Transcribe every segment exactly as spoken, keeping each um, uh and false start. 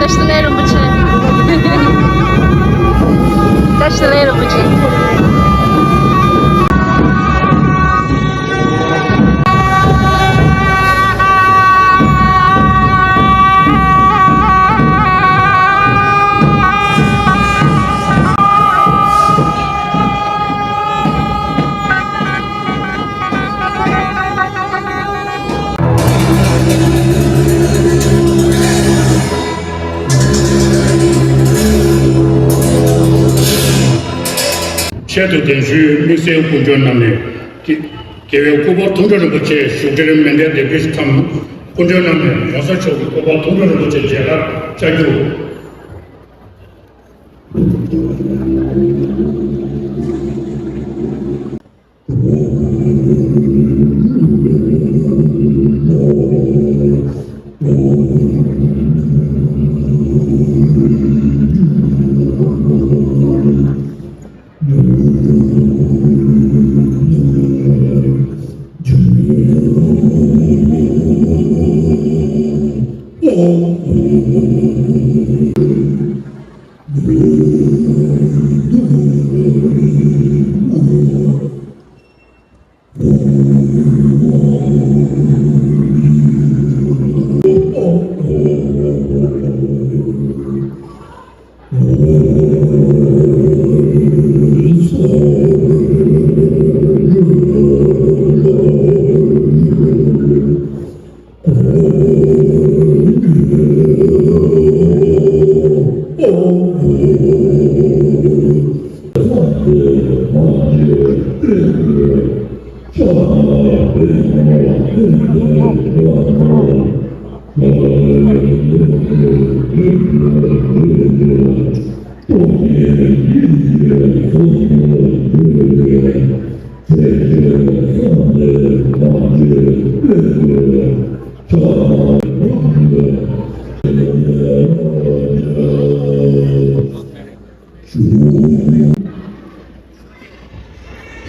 བཀྲ་ཤིས་བདེ་ལེགས་རིན་པོ་ཆེ། བཀྲ་ཤིས་བདེ་ལེགས་རིན་པོ་ཆེ། ཆེད་དུ་གདན་ཞུའི་དམིགས་བསལ་སྐུ་མགྲོན་རྣམས་ནས། རྒྱལ་བའི་སྐུ་པར་དུང་སྒྲ་རིན་པོ་ཆེ་བཞུགས་གྲལ་མཎྜལ་འདེབས་རྒྱུ་ཞིག་དང་། སྐུ་མགྲོན་རྣམས་ནས་ཡོངས་གྲགས་མཆོག་གི་སྐུ་པར་དུང་སྒྲ་རིན་པོ་ཆེ་མཇལ་ཁར་བཅར་རྒྱུ།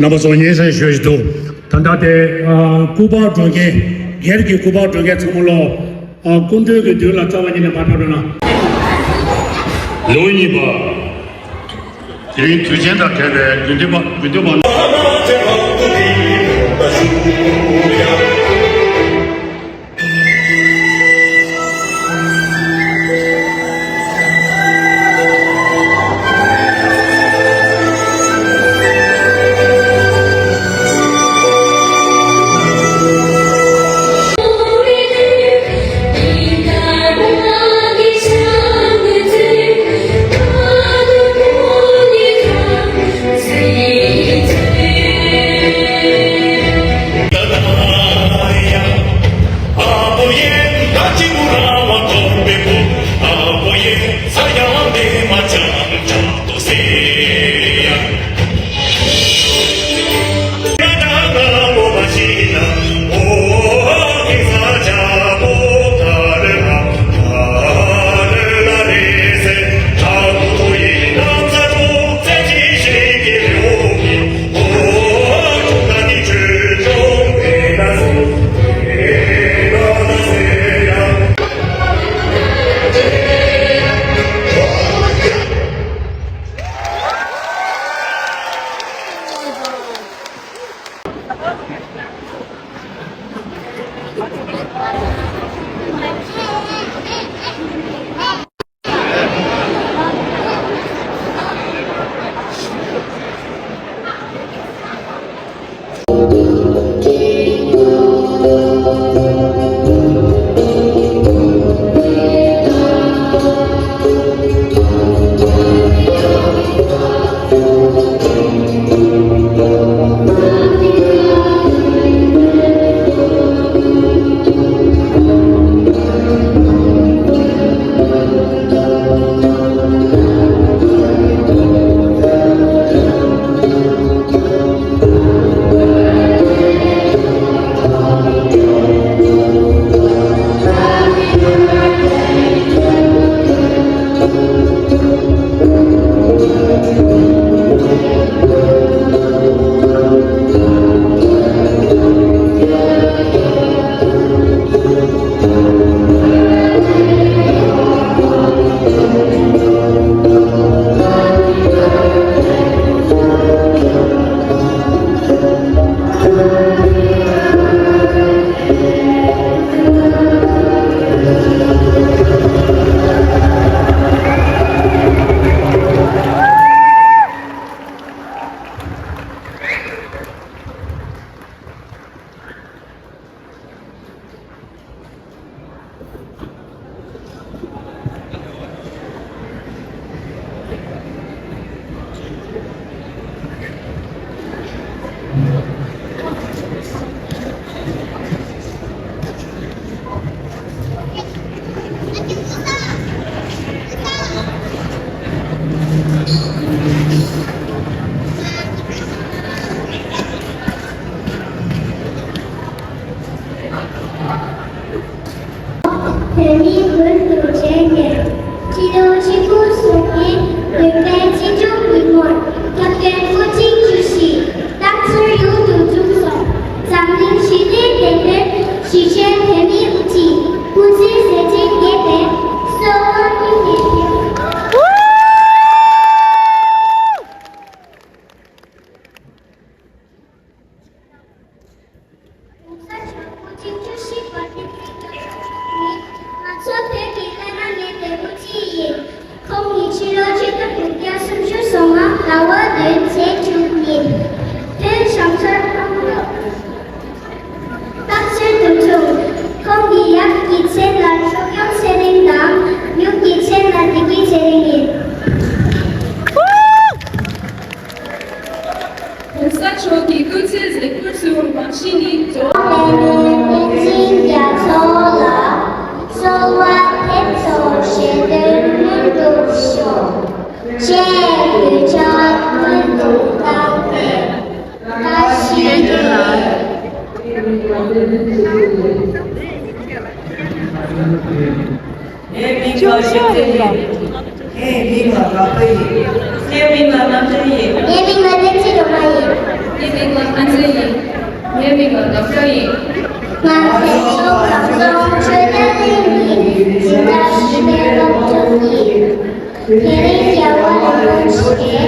རྣམ་པ་ཚོ་སྙན་སེང་ཞུ་བཞིན་འདུག་ད་ལྟ་དེ་ཨ་སྐུ་པར་སྒྲོན་མཁན། སྒེར་གྱི་སྐུ་པར་སྒྲོན་མཁན་ཚང་མ་ལོ། ཨ་སྐུ་མགྲོན་གྱི་མདུན་ལ་རྩ་བ་ཉིད་ནས་མར་ཕེབས་རོགས་གནང་། ལེའུ་གཉིས་པ། དེ་རིང་དུས་ཆེན་དང་འབྲེལ་བའི་དགེ་འདུན་པ་དགེ་འདུན་པ། བོད་མིའི་མགོན་དུ་བྱས་ནས། ཕྱི་ལོ་ཆིག་སྟོང་གསུམ་བརྒྱ་བདུན་པའི་ཕྱི་ཕྱོགས་མི་ངོར་སྐྱབས་མགོན་སྐུ་ཕྲེང་བཅུ་བཞི་སྟག་འཚེར་ཡུལ་དུ་འཁྲུངས་སོང་། འཛམ་གླིང་ཞི་བདེའི་དེད་དཔོན་གཞིས་བྱེས་བོད་མིའི་དབུ་ཁྲིད་སྐུ་ཚེ་མཛད་འཕྲིན་རྒྱས་པའི་གསོལ་བ་སྙིང་ནས་ཕུལ། གོང་ས་མཆོག་སྐུ་ཕྲེང་བཅུ་བཞི་པ་ནི་ང་ཚོ་བོད་ཀྱི་བླ་ན་མེད་པའི་སྐུ་ཕྲེང་ཡིན། ཁོང་ནི་ཕྱི་ལོ་ཆིག་སྟོང་དགུ་བརྒྱ་སུམ་ཅུ་སོ་ལྔ་ཟླ་བ་བདུན་ཚེས་དྲུག་ཉིན་བོད་གཞུང་ཚབ་ཁང་དུ་སྟག་འཚེར་དུ་འཁྲུངས། ཁོང་གི་ཡབ་ཀྱི་མཚན་ལ་ཆོས་སྐྱོང་ཚེ་རིང་དང་ཡུམ་གྱི་མཚན་ལ་བདེ་སྐྱིད་ཚེ་རིང་ཡིན། གོང་ས་མཆོག་གི་སྐུ་ཚེ་མཛད་ཁུར་སུ་རང་བཞིན་ནི་ཇོ། བསྟན་འཛིན་རྒྱ་མཚོ་ལ་གསོལ་བ་འདེབས་སོ་བཞེད་དོན་མངོན་དུ་ཤོག་ཅེས་གུས་ཕྱག་སྔོན་དུ་བཏང་སྟེ་བཀྲ་ཤིས་བདེ་ལེགས། ངའི་མིང་ལ་བསྟན་འཛིན་ཡིན། ངའི་མིང་ལ་དགའ་ཕ་ཡིན། ངའི་མིང་ལ་རྣམ་གྲོལ་ཡིན། ངའི་མིང་ལ་བསྟན་འཛིན་སྒྲོལ་མ་ཡིན། ངའི་མིང་ལ་བསྟན་འཛིན་ཡིན། ངའི་མིང་ལ་དགའ་ཕ་ཡིན། ང་ཚོ་གངས་ལྗོངས་ཆོས་ལྡན་གླིང་གི་འཛིན་གྲྭ་བཞི་པའི་སློབ་ཕྲུག་ཡིན། དེ་རིང་རྒྱལ་བ་རིན་པོ་ཆེ་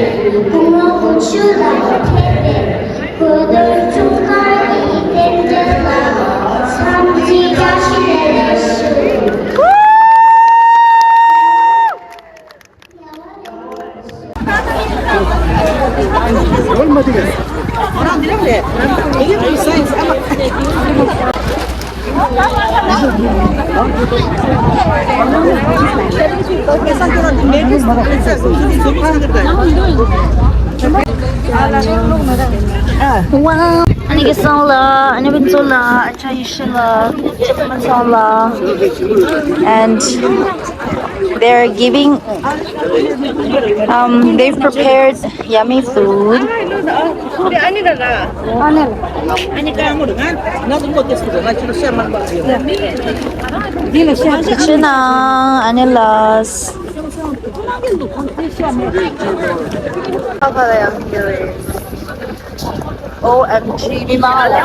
དགུང་ལོ་དགུ་བཅུ་ལ་ཕེབས་པའི་གོ་སྟོན་འཁྲུངས་སྐར་གྱི་རྟེན་འབྲེལ་ལ་འཚམས་འདྲི་བཀྲ་ཤིས་བདེ་ལེགས་ཞུ། ཨ་ནེ་སྐལ་བཟང་ལགས། ཨ་ནེ་ཕུན་ཚོགས་ལགས། ཨ་ཅག་ཡེ་ཤེས་ལགས། ཨ་ཅག་ཕུན་ཚོགས་ལགས། And they're giving, um, they've prepared yummy food. ཕྱི་ནང་ཨ་ནེ་ལགས། O M G མི་མང་ལ།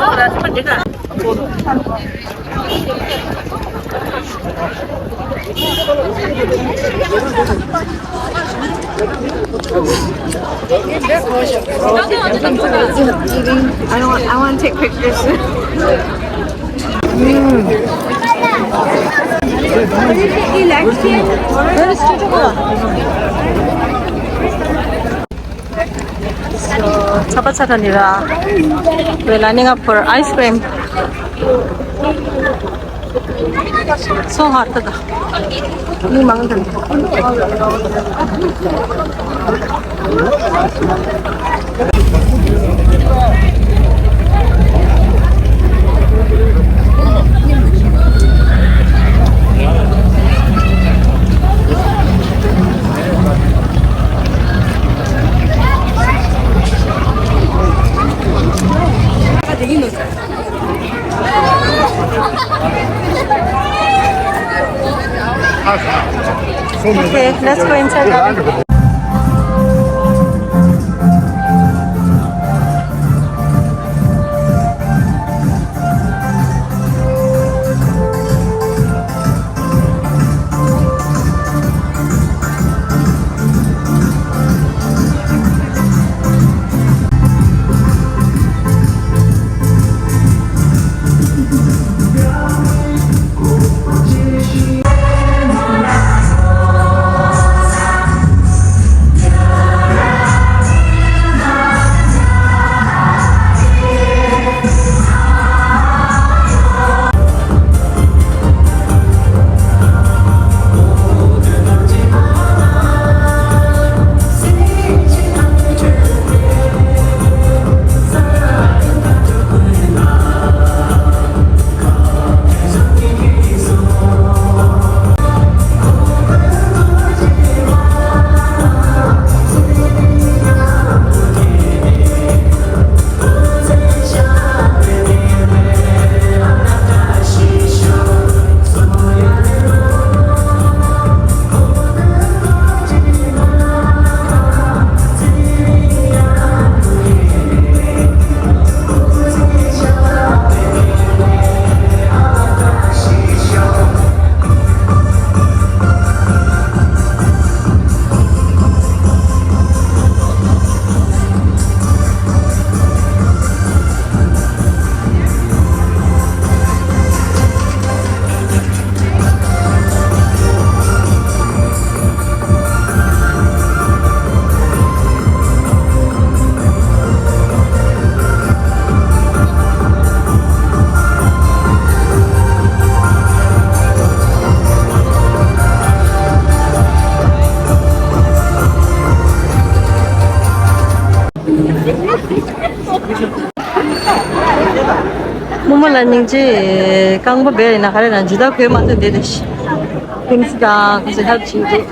I don't, I want to take pictures. ཚ་པ་ཚ་ད་ནི་ར། ཝེ་ལ་ནི་ང་ཕོར་ཨའི་སི་ཀྲིམ། སོ་ཧ་ད་ད། མི་མང་ད། Okay, let's go inside. སྙིང་རྗེ། རྐང་པ་སྦས་ཡིན་ན་ག་རེ་ན་ཇུ་ད་གོས་མ་ཐོན་དེ་དེ་ཤི། ཕིན་སི་དང་ཁོ་ཚོ་ཧེལ་བྱེད་ཀྱི་འདུག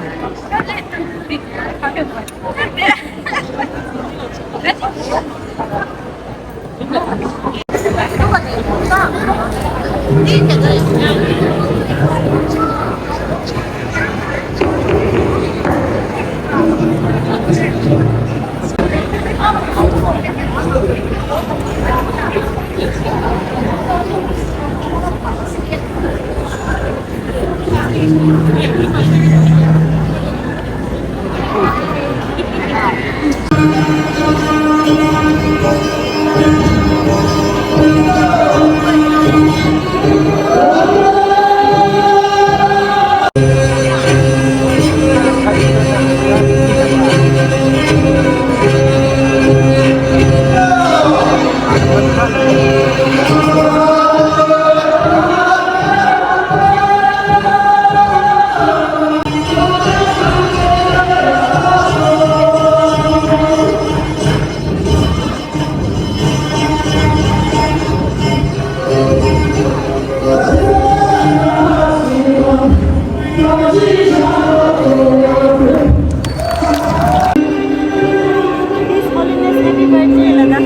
His Holiness, happy birthday, Lada.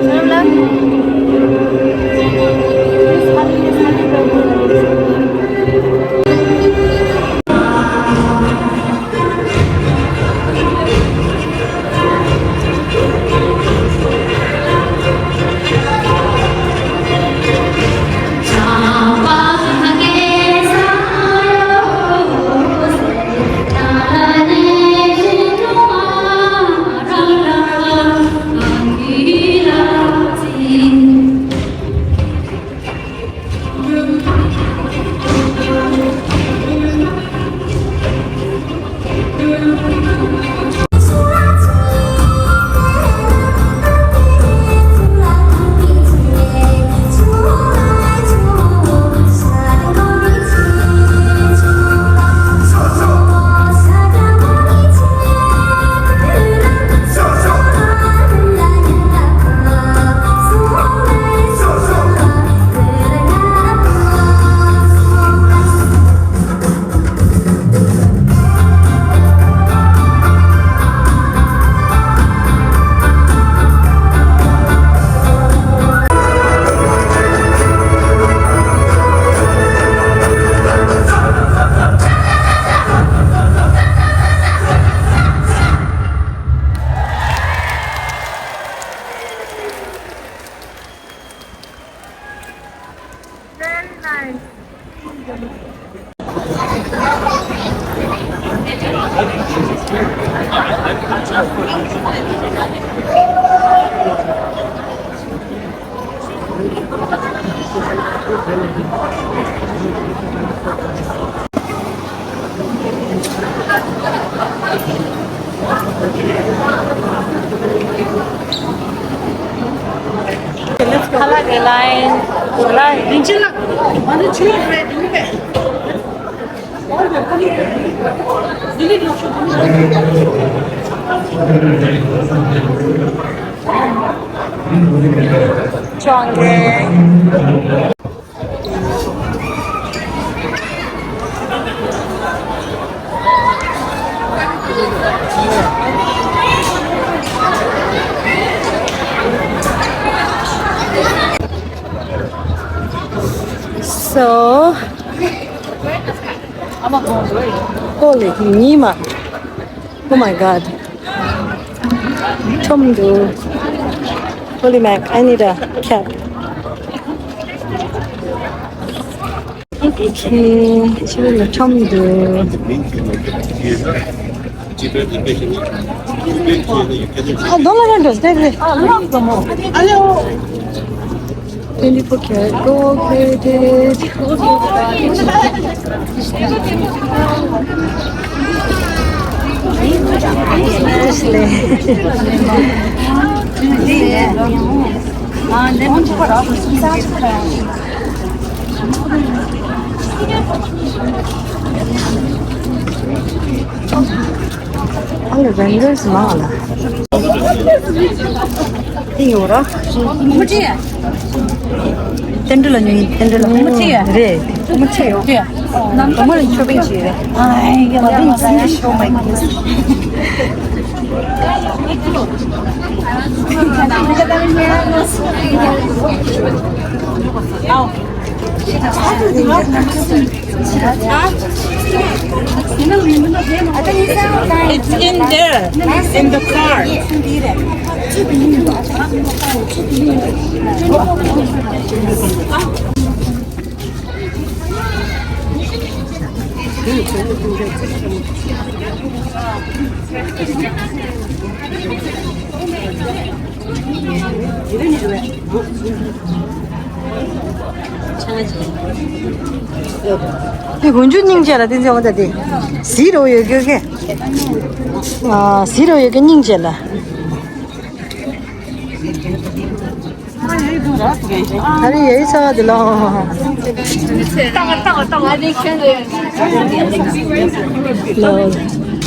Hello, love. His Holiness, happy birthday, Lada. Very nice. So, holy Nima. Oh my God. ཁྲོམ་འདུག Holy Mac, I need a cap. Okay, ཕྱི་ལ་ཁྲོམ་འདུག་ཨ། Dollar hundred, stay there. Twenty-four karat gold plated. All the vendors, mala. དེ་ཡོད་ར། མུ་ཏི་ཡ། ཏན་ཏན་ལ་ཉོ་ཡིན། ཏན་ཏན་ལ། མུ་ཏི་ཡ། རེད། མུ་ཏི་ཡོད། ཡ། བུ་མོ་ལ་ཤོ་པིང་བྱས་རེད། ཨ་ཡ། ཨ་ཡ། ཨ་ཡ། ཤོ་མའི་གུ་དནས། It's in there, in the car. དེ་དགུན་ཆུ་སྙིང་རྗེ་ལ་དེ་ཚོ་འོ་ད་དེ། ཟི་རོ་ཡོད་གི་གེ། ཨ། ཟི་རོ་ཡོད་གི་སྙིང་རྗེ་ལ། ཨ་རེ་ཡའི་ཚ་བ་དེ་ལོ། ལོ།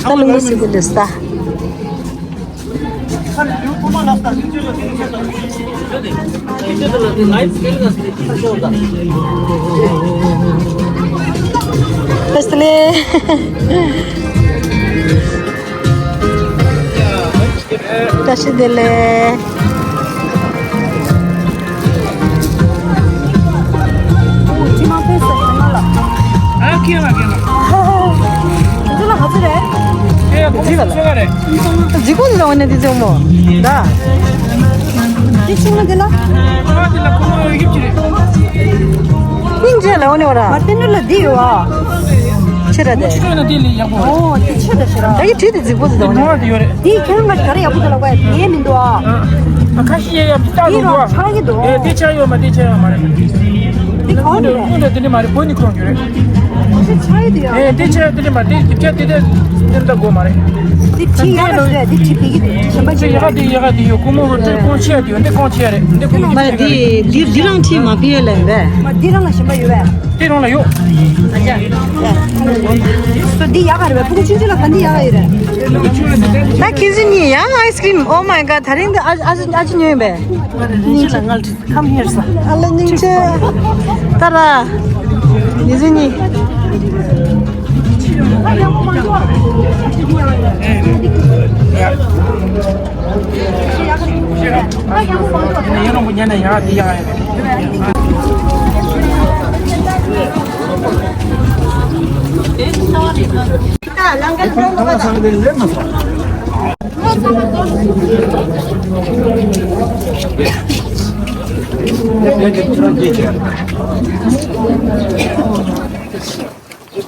ད་ལུང་གི་སི་གི་ལི་སྟ། Firstly. བཀྲ་ཤིས་བདེ་ལེགས། ཨ་ཁྱེད་ལ་ཁྱེད་ལ། འདི་ལ་ག་ཚོད་རེད། ཨེ་ཁོ་མོ་ཚོ་ག་རེད། འཇིགས་པོ་འདི་ལ་འོ་ནས་འདི་ཚོ་མོ། ད། འདི་ཆུང་མ་འདི་ལ། ཨ་འདི་ལ་ཁོ་མོ་ཡོད་ཀྱི་རེད། སྙིང་རྗེ་ལ་འོ་ནས་འོ་ར། མ་བསྟན་ལ་འདི་ཡོད་ཨ། ཆེ་ར་དེ། ཆུ་ན་དེ་ལས་ཡག་པོ་རེད། ཨོ་དེ་ཆེ་ད་ཤི་ར། ད་ཡི་བྲིས་དེ་རྫིག་པོ་ཟིག་དང་ནོར་དེ་ཡོད་རེད། དེ་ཁྱེད་རང་ག་ག་རེ་ཡག་པོ་འདུག་ལ་བས་དེ་མི་འདུག་ཨ། ཨ་ཁ་ཤས་ཡག་པོ་ལྟ་འདུག་ཨ། ཆགས་ཀྱི་འདུག་ཨེ་དེ་ཆགས་ཡོད་མ་དེ་ཆགས་ཡོད་མ་རེད། དེ་གང་རེད། ཀུན་ཏུ་དེ་འདྲ་མ་རེད། བོད་ནི་ཁོང་རྒྱུ་རེད། དེ་ཆགས་ཡོད་དེ་ཡ། ཨེ་དེ་ཆགས་དེ་འདྲ་མ་དེ་དེ་ཆགས་དེ་དེ་དེ་འདྲ་དགོས་མ་རེད། དེ་ཁྲིད་ཡག་རེད་དེ་ཁྲིད་ཕིག་གི་དེ་ཞིམ་པ་ཞིག་ཡག་རེད། དེ་ཡག་དེ་ཡོད་ཀུ་མོ་རོ་ཏྲེ་ཁོང་ཆེ་དེ་ཡོད་འདི་ཁོང་ཆེ་རེད་འདི་ཁོང་མ་དེ་དེ་རང་ཁྲིད་མ་ཕིག་ལེན་བས། མ་དེ་རང་ལ་ཞིམ་པ་ཡོད་བས། དེ་རང་ལ་ཡོད། སོ་འདི་ཡག་ག་རེད་བས། ཕྲུ་གུ་ཆུང་ཆུང་ལ་ག་འདི་ཡག་ག་ཡོད་རེད། ད་ཁྱེད་ཚོ་གཉིས་ཡང་ice cream. Oh my god. ད་རིང་འདི་ཨ་ཨ་ཨ་ཅི་ཉོས་པས། Come here, sir. ཨ་ལ་སྙིང་རྗེ། ད་ར། ཁྱེད་ཚོ་གཉིས།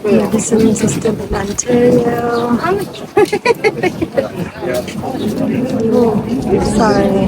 Medicine system in Ontario. Oh, sorry.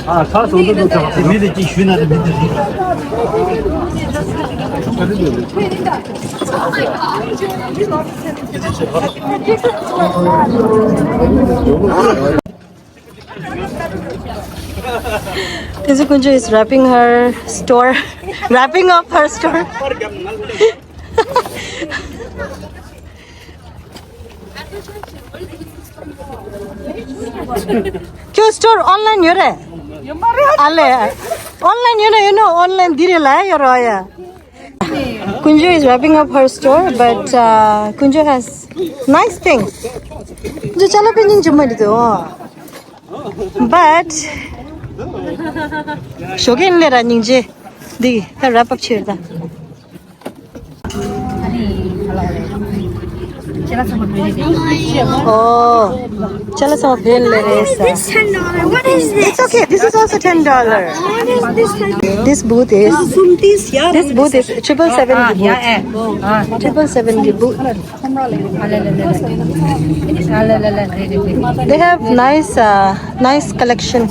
ཨ་ཁ་སང་དུ་དུ་ཐག་མི་དེ་ཅིག་ཞུས་ན་དེ་མི་དེ་རིགས། This is Kunju is wrapping her store, wrapping up her store. ཁྱོད་store online ཡོད་རེད། ཨ་ལེ། Online ཡོད་ན་ཡོད་ནོ། Online འདི་རེད་ལ་ཡོད་རོ་ཡ། Kunju is wrapping up her store, but uh, Kunju has nice things. Kunju ཅ་ལག་པེ་སྙིང་རྗེ་མོ་འདུག But ཞོགས་ཀས་ལས་ར་སྙིང་རྗེ། འདི་ད་wrap up བྱེད་ད། ཨོ། ཅ་ལག་ཚང་མ་བོད་ལས་རེད་ས། This ten dollar. What is this? It's okay. This is also ten dollar. What is this? This booth is, this booth is triple seven གི booth. Triple seven གི booth. They have nice, uh, nice collection.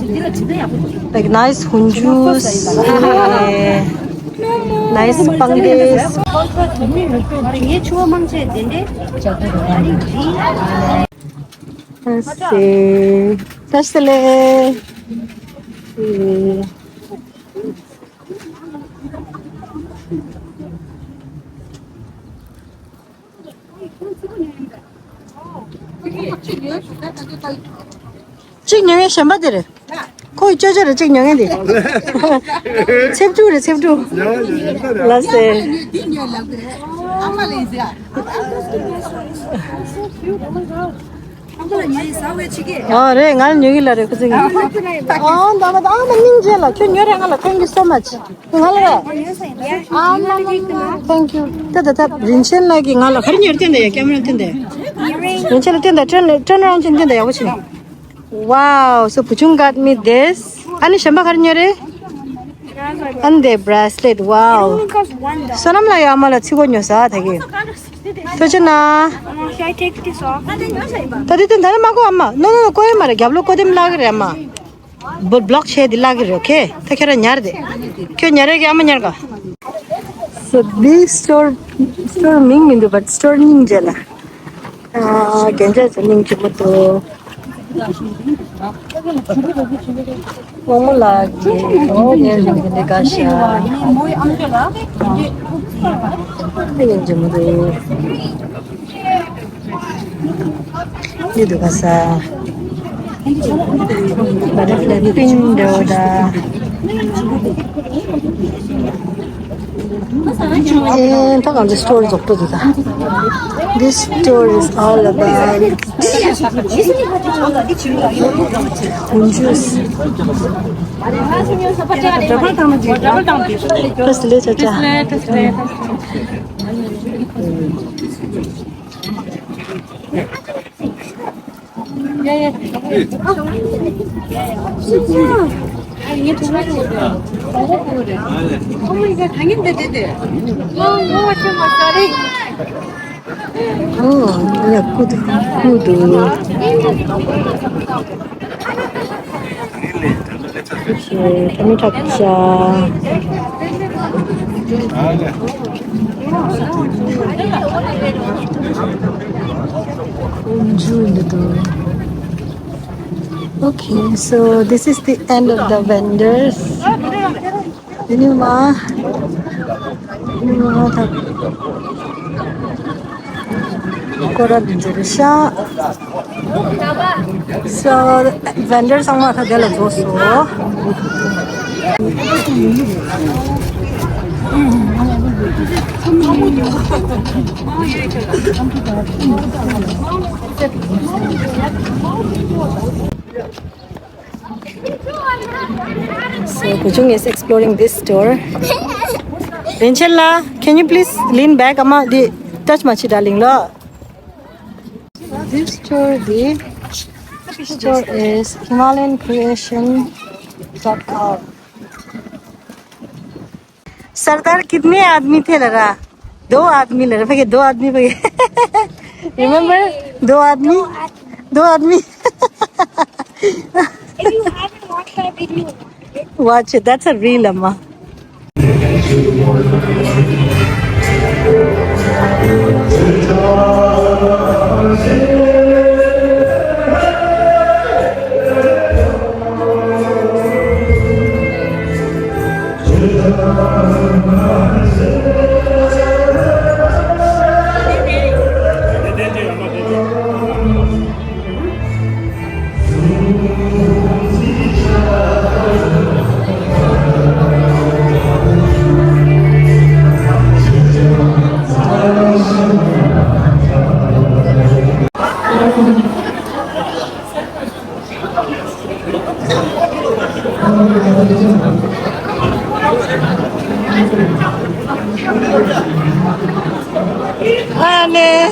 Like nice hunjus. Nice སྤང་རེད། ངའི་ཆུ་བོ་མང་ཆེ་དེ་འདྲས། ཨ་སེ། བཀྲ་ཤིས་བདེ་ལེགས། གཅིག་ཉོ་མཁན་གཞན་པ་དེ་རེད། ཁོ་ཡི་ཅོ་ཅོ་རེད་གཅིག་ཉོ་མཁན་དེ། ཚེབ་ཕྲུག་རེད་ཚེབ་ཕྲུག་ལ་སེ། ཨ་རེད། ང་ལ་ཉོ་གི་ལ་རེད་ཁོ་ཚོ་གཉིས། ཨ་འདམ་པ་ཨ་མ་སྙིང་རྗེ་ལ་ཁྱོད་ཉོ་རེད། ང་ལ་thank you so much། ང་ལ་རེད། ཨ་མ་མ་མ། Thank you། ད་ད་ད་རིན་ཆེན་ལགས་ཀྱིས་ང་ལ་ག་རེ་ཉོ་རེད་བསྟན་ད་ཡ། ཀེམ་ར་བསྟན་ད་ཡ། རིན་ཆེན་ལ་བསྟན་ད། turn turn around བྱས་བསྟན་ད་ཡག་པོ་བྱས། Wow, so བུ་ཆུང་got me this. ཨ་ནི་གཞན་པ་ག་རེ་ཉོ་རེད། ཨ་ནི་དེ་bracelet. Wow. བསོད་ནམས་ལགས་ཡ་ཨ་མ་ལ་ཚིག་གོ་ཉོ་ས་ད་གི། ཐུགས་རྗེ་གནང་། Should I take this off? ད་དེ་དེ་ད་ནི་མ་གོ་ཨ་མ། No, no, no, གོ་ཡ་མ་རེད། རྒྱབ་ལོགས་གོ་དེམ་ལག་གི་རེད་ཨ་མ། བོ་block བྱས་དེ་ལག་གི་རེད། Okay, ད་ཁྱོད་རང་ཉར་དེ། ཁྱོད་ཉར་ཡ་གི་ཨ་མ་ཉར་ག། So this store, store མིང་མི་འདུག but store སྙིང་རྗེ་ལ། ཨ་རྒན་ཅག་ཚོ་སྙིང་རྗེ་མོ་འདུག་དབང་མོ་ལགས་ཀྱིས་ཨོ་ངའི་རིན་གོན་འདི་དགའ་ཤག་སྙིང་རྗེ་མོ་འདུག་འདི་འདུག་ག་ས། Butterfly pink འདྲ་བོ་ད། ཨེ་ད་གང་འདི་store རྫོགས་འགྲོ་འདུག་ད། This store is all about juice. First, let's Oh, yeah, good, good. Okay, tomato ketchup. Okay, so this is the end of the vendors. Anyway, anyway, སྐོར་ར་འདི་ཚོ་རེད་ཤག So, vendor ཚང་མ་ད་དེ་ལ་འགྲོ་སོང་། So, Kuchung is exploring this store. Rinchen la, can you please lean back? Ama, the touch machi darling lo. This store, the store is Himalayan Creation dot com. सरदार, कितने आदमी थे लड़ा? दो आदमी लड़ा, भैया, दो आदमी, भैया। Remember? दो आदमी, दो आदमी। If you haven't watched that video, watch it. That's a real Amma. ཨ་ནེ།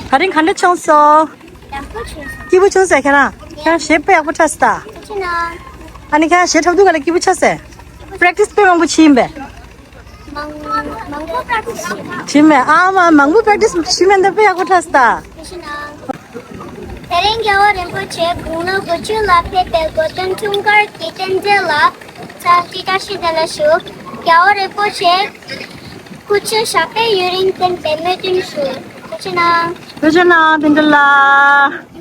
ད་རིང་ག་འདྲ་བྱུང་སོང་། ཡག་པོ་བྱུང་སོང་། སྐྱིད་པོ་བྱུང་སོང་། ཁྱེད་རང་ཁྱེད་རང་གཞས་དཔེ་ཡག་པོ་འཁྲབ་སོང་ད། ཁྱེད་རང་། ཨ་ནི་ཁྱེད་རང་གཞས་འཁྲབ་དུས་ག་ལ་སྐྱིད་པོ་ཆགས་སོང་། པེ་རེག་ཊི་སི་དཔེ་མང་པོ་བྱས་ཡིན་པས། མང་མང་པོ་པེ་རེག་ཊི་སི་བྱས། བྱས་མེད། ཨ་མ་མང་པོ་པེ་རེག་ཊི་སི་བྱས་མེད་འདི་དཔེ་ཡག་པོ་འཁྲབ་སོང་ད། ཁྱེད་རང་། དེ་རིང་རྒྱལ་བ་རིན་པོ་ཆེ་དགུང་ལོ་དགུ་བཅུ་ལ་ཕེབས་པའི་གོ་སྟོན་འཁྲུངས་སྐར་གྱི་རྟེན་འབྲེལ་ལ་འཚམས་འདྲི་བཀྲ་ཤིས་བདེ་ལེགས་ཞུ། རྒྱལ་བ་རིན་པོ་ཆེ་སྐུ་ཚེ་ཞབས་པད་ཡུན་རིང་བརྟན་པའི་སྨོན་འདུན་ཞུ། ཐུགས་རྗེ་གནང་། ཐུགས་རྗེ་གནང་། རྟེན་འབྲེལ་ལགས།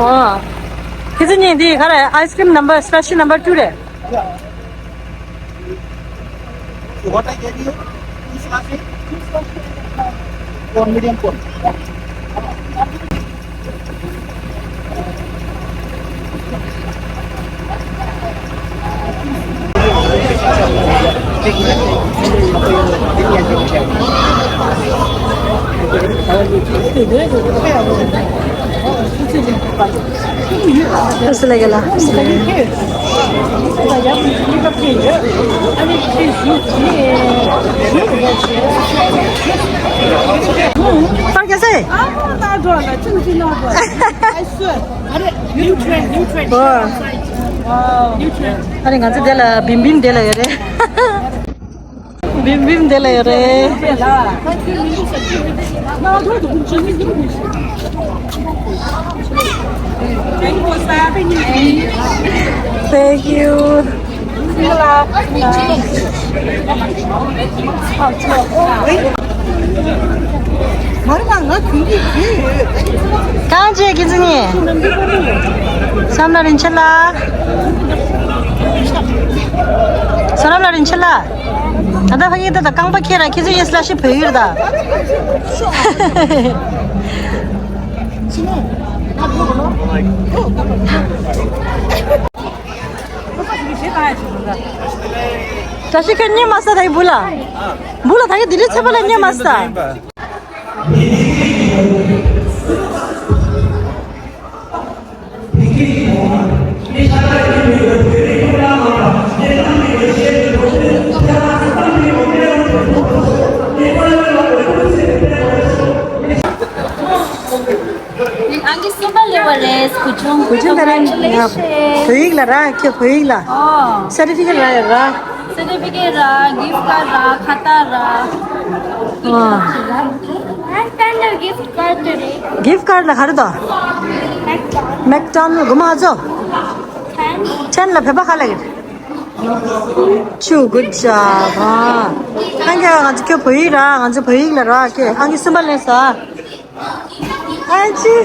ཨོ། ཁྱེད་ཚོ་གཉིས་འདི་ག་རེ། ice cream number, special number two རེད། What I gave you? Two sachet? One medium cone. ཨ་མ་ན་འགྲོ་ལ་ཅུང་ཅིག་ན་འགྲོ། ཨ་སུ། ཨ་རེ། New trend, new trend. ཨོ། New trend. ཨ་རེ། ང་ཚོ་དེ་ལ་བིམ་བིམ་དེ་ལ་ཡོད་རེད། བིམ་བིམ་དེ་ལ་ཡོད་རེད། Thank you. གང་བྱེད་ཀྱི་ཚེ་ནི། བསམ་ལ་རིན་ཆེན་ལགས། བསམ་ལ་རིན་ཆེན་ལགས། ད་ལྟ་ཕ་གི་ད་ལྟ་རྐང་པ་ཁྱེར་ར། ཁྱེད་ཚོ་ཡིན་སླ་ཤི་བོད་ཡིག་རེད་ད། བཀྲ་ཤིས་ཁྱོད་གཉིད་མ་ས། ད་གི་བུ་ལ། བུ་ལ་ད་གི་དེ་འདྲའི་ཚད་པ་ལ་གཉིད་མ་ས། ཨང་ཀི་གསུམ་པ་སླེབས་པ་རེད། གུས་ཆུང་། གུས་ཆུང་། ད་རེས་ང་བོད་ཡིག་ལ་རག་ཁྱོད་བོད་ཡིག་ལ། ཨོ། སར་ཊི་ཕི་ཀེཊ་རག་ཡ་རག་སར་ཊི་ཕི་ཀེཊ་རག་སྒིཕ་ཀར་རག་ཁ་བཏགས་རག་ཨོ། སྒིཕ་ཀར་ལ་ག་རེ་འདུག་མེག་ཌོ་ནལ་སྒོར་མོ་ག་ཚོད། ཊེན་ལ་བོད་པ་ག་ལ་གི། ཆུ། གུཌ་ཇོབ། ཨ། ཨང་ཀི་ང་ཚོ་ཁྱོད་བོད་ཡིག་རག་ང་ཚོ་བོད་ཡིག་ལ་རག་ཁྱོད། ཨང་ཀི་གསུམ་པ་སླེབས་སོང་། ཨ་ཅི།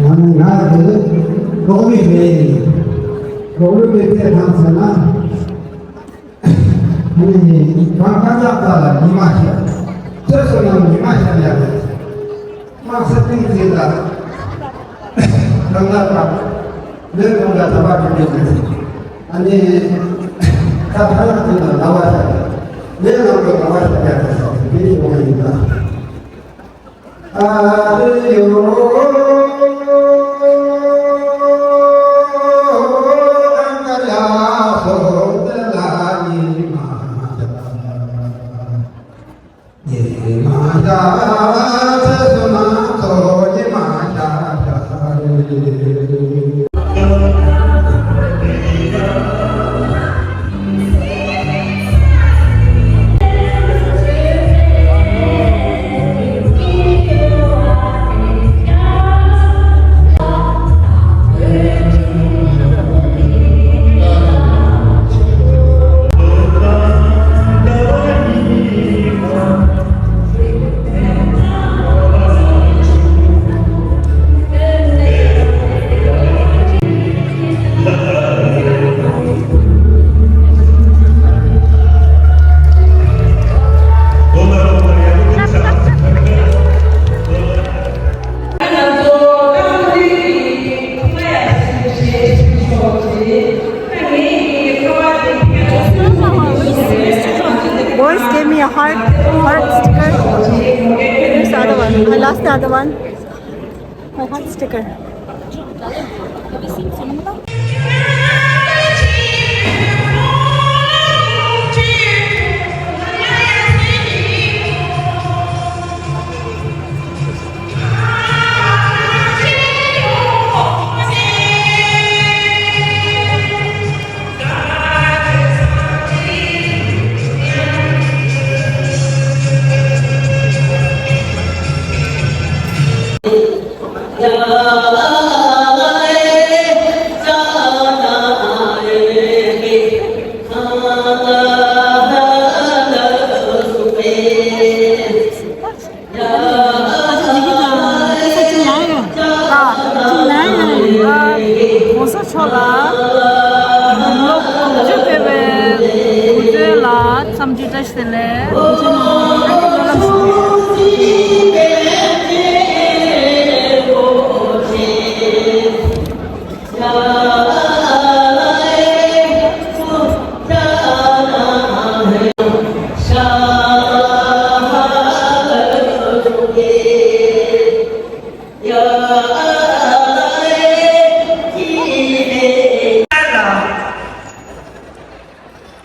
ང་ང་དེ་རོགས་རིགས་རེད། རོགས་རིགས་རེད་དེ་གང་ཟེར་ན། ཨ་ནི་གང་གང་ལ་ལ་ཉི་མ་ཤར། ཚེ་སོ་ནམ་ཉི་མ་ཤར་ཡ་རེད། དམག་ས་སྟེང་འཛིན་ལ། རང་ལ་དང་། ལས་རང་ལ་ད་བར་དུ་འདྲེན་མེད། ཨ་ནི། ད་ཐ་ལ་འཛིན་ལ་ལ་བ་ཤར། ལས་རང་ལ་ལ་བ་ཤར་ཡ་རེད་ཟེར་དེ་འདྲའི་ངོ་ཡིན་ལ། ཨ་རེ་ཡོ། Boys gave me a heart, heart sticker. Where's the other one? I lost the other one. My heart sticker. གོང་ས་མཆོག་ལ་ལོ་དགུ་བཅུ་ཕེབས་པའི་དགུང་སྟོན་ལ་འཚམས་འདྲི་བཀྲ་ཤིས་བདེ་ལེགས།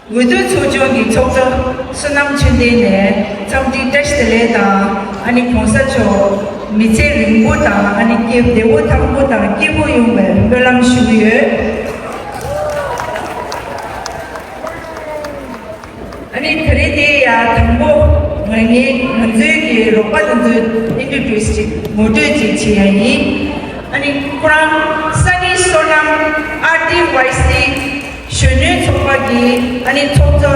འོས་བསྡུ་ཚོགས་ཆུང་གི་ཚོགས་གཙོ་བསོད་ནམས་ཆོས་ལྡན་ནས་འཚམས་འདྲི་བཀྲ་ཤིས་བདེ་ལེགས་དང་། ཨ་ནི་གོང་ས་མཆོག་མི་ཚེ་རིང་པོ་དང་། ཨ་ནི་སྐྱིད་བདེ་པོ་ཐང་པོ་དང་སྐྱིད་པོ་ཡོང་བའི་སྨོན་ལམ་ཞུ་གི་ཡོད། ཨ་ནི་ད་རེས་དེ་ཡང་དང་པོ་ང་ངའི་ང་ཚོའི་གི་རོགས་པ་དེ་ཚོའི་ཨིན་ཊྲོ་ཌིའུ་སི་ཅིག་ངོ་སྤྲོད་ཅིག་བྱེད་ཡ་ཡིན། ཨ་ནི་ཁོ་རང་ས་གནས་བསོད་ནམས་ཨར་ཊི་ཝའི་སི་གཞོན་ནུའི་ཚོགས་པ་གི་ཨ་ནི་ཚོགས་གཙོ་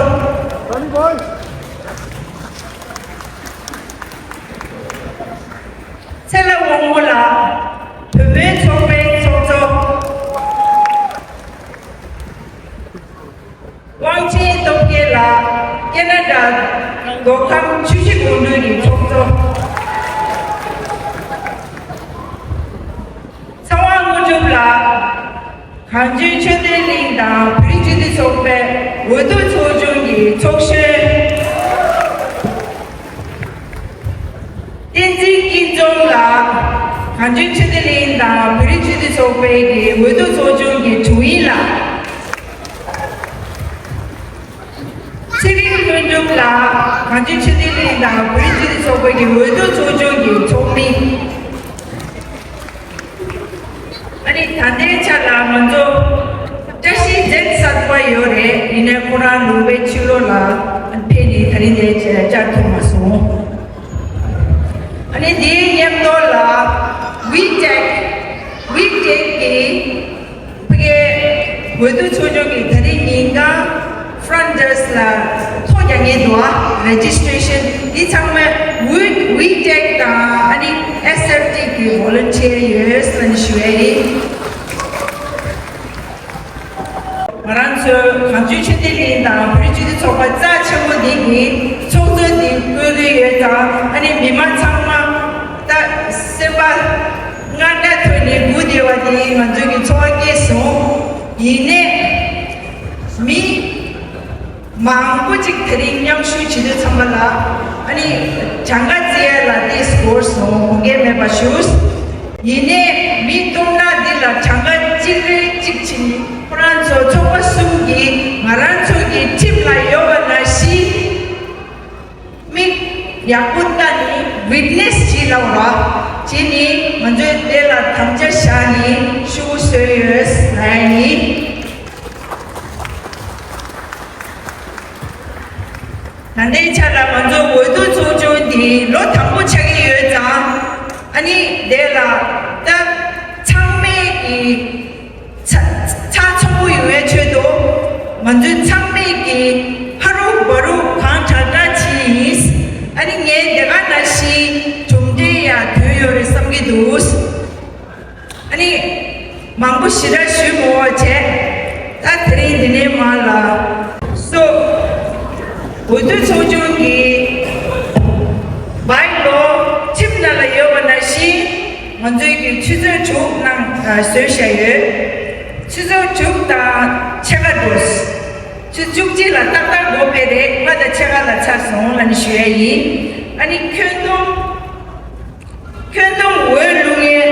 ཚེ་ལྷ་དབང་མོ་ལགས་བུ་མོའི་ཚོགས་པའི་ཚོགས་གཙོ། དབང་ཆེན་སྟོབས་རྒྱལ་ལགས་ཀེ་ན་ཌ་མདོ་ཁམས་ཆུ་བཞི་སྒང་དྲུག་གི་ཚོགས་གཙོ། ཚེ་དབང་དངོས་གྲུབ་ལགས་གངས་ལྗོངས་ཆོས་ལྡན་གླིང་དང་བོད་རིགས་སྤྱི་མཐུན་ཚོགས་པའི་འོས་བསྡུ་ཚོགས་ཆུང་གི་ཚོགས་གཞོན། བསྟན་འཛིན་སྐྱིད་འཛོམས་ལགས་གངས་ལྗོངས་ཆོས་ལྡན་གླིང་དང་བོད་རིགས་སྤྱི་མཐུན་ཚོགས་པའི་གི་འོས་བསྡུ་ཚོགས་ཆུང་གི་དྲུང་ཡིག་ལགས། ཚེ་རིང་དངོས་གྲུབ་ལགས་གངས་ལྗོངས་ཆོས་ལྡན་གླིང་དང་བོད་རིགས་སྤྱི་མཐུན་ཚོགས་པའི་གི་འོས་བསྡུ་ཚོགས་ཆུང་གི་ཚོགས་མི། ཨ་ནི་ད་ལྟའི་ཆ་ལ་ང་ཚོ་བཀྲ་ཤིས་རྒྱལ་གསར་པ་ཡོད་རེད། ཡིན་ནའི་ཁོ་རང་ལུང་པའི་ཕྱི་ལོགས་ལ་ཕེབས་ནས་ད་རིང་འདིར་བཅར་ཐུབ་མ་སོང་། ཨ་ནི་དེའི་མཉམ་དུ་ལ་ཝི་ཊེག་ཝི་ཊེག་གི་ཕ་གིའི་འོས་བསྡུ་ཚོགས་ཆུང་གི་ད་རིང་ཉིན་གང་ཕ་རན་ཌེ་སི་ལ་ཐོ་རྒྱག་མཁན་འདུག་ཨ། རེ་ཇི་སི་ཊེ་ཤན་འདི་ཚང་མ་ཝི་ཝི་ཊེག་དང་ཨ་ནི་ཨེས་ཨེཕ་ཊི་གི་ཝོ་ལན་ཊི་ཡར་ཡོད་ཟེར་ནས་ཞུ་ཡ་ཡིན། ང་རང་ཚོའི་གངས་ལྗོངས་ཆོས་ལྡན་གླིང་དང་བོད་རིགས་སྤྱི་མཐུན་ཚོགས་པ་རྩ་ཆེན་པོ་འདི་གི་ཚོགས་གཙོ་འདི་བསྐོ་གི་ཡོད་ཙང་། ཨ་ནི་མི་མང་ཚང་མ་ད་སེམས་པ་དངངས་སྐྲག་ཐོག་ནས་སྒུག་བསྡད་པ་དེ་ང་ཚོའི་གི་ཚོར་བ་སྐྱེས་སོང་། ཡིན་ནའི་མི་མང་པོ་ཅིག་དེ་རིང་མཉམ་ཞུགས་བྱེད་དུས་ཚང་མ་ལ་ཨ་ནི་གྱངས་ཁ་རྩིས་ཡ་ལ་དེ་འགོར་སོང་། དགོངས་འགལ་མེད་པ་ཞུ། ཡིན་ནའི་མི་སྟོང་ཕྲག་འདི་ལ་གྱངས་ཁ་གཅིག་རེ་གཅིག་བྱིན། ཁོ་རང་ཚོ་ཚོགས་པ་གསུམ་གྱིས་ང་རང་ཚོ་གི་ཁྲིམས་ལ་ཡོད་པ་ནང་བཞིན་མིག་ཡག་པོ་བལྟས་ནས་ ཝིཊ་ནེ་སི་བྱེད་ལབ་ར། བྱས་ནས་ང་ཚོས་དེ་ལ་དམ་བཅའ་བཞག་ནས་ཤུགས་སོན་ཡོད་ལབ་ཡ་ཡིན། ད་ལྟའི་ཆར་ལ་ང་ཚོ་འོས་བསྡུ་ཚོགས་ཆུང་འདི་ལོ་དང་པོ་ཆགས་ཀྱི་ཡོད་ཙང་། ཨ་ནི་དེ་ལ་ད་ཚང་མས་ཀྱི་ཚ་ཚ་ཚོམ་པོ་ཡོང་བའི་ཆེད་དུ། ང་ཚོའི་ཚང་མས་ཀྱི་ཕ་རུག་བ་རུག་གང་དྲག་དྲག་བྱས་ཡིན། ཨ་ནི་ངས་དེ་ག་ནང་བཞིན་གྲུབ་འབྲས་ཡང་ཐོན་ཡོད་རེད་བསམ་གྱི་འདུག་ཨ་ནི་མང་པོ་ཞེ་དྲག་ཞུས་མ་དགོས་བྱས། ད་དེ་རིང་འདི་ནས་མར་ལ་སོ། འོས་བསྡུ་ཚོགས་ཆུང་གི་བའི་ལོ་ཁྲིམས་ནང་ལ་ཡོད་པ་ནང་བཞིན། ང་ཚོའི་གི་ཆུ་ཚོད་དྲུག་ནང་བཟོས་བཞག་ཡོད། ཆུ་ཚོད་དྲུག་དང་ཕྱེད་ཀ་འགྲོ། ཆུ་བཅུ་གཅིག་ལ་ཏག་ཏག་འགོ་དཔེ་རེད། ང་དང་ཕྱེད་ཀ་ལ་ཚར་སོང་ལབ་ནས་ཞུ་ཡ་ཡིན། ཨ་ནི་ཁྱོན་བསྡོམས། ཁྱོན་བསྡོམས་འོས་བླུག་མཁན་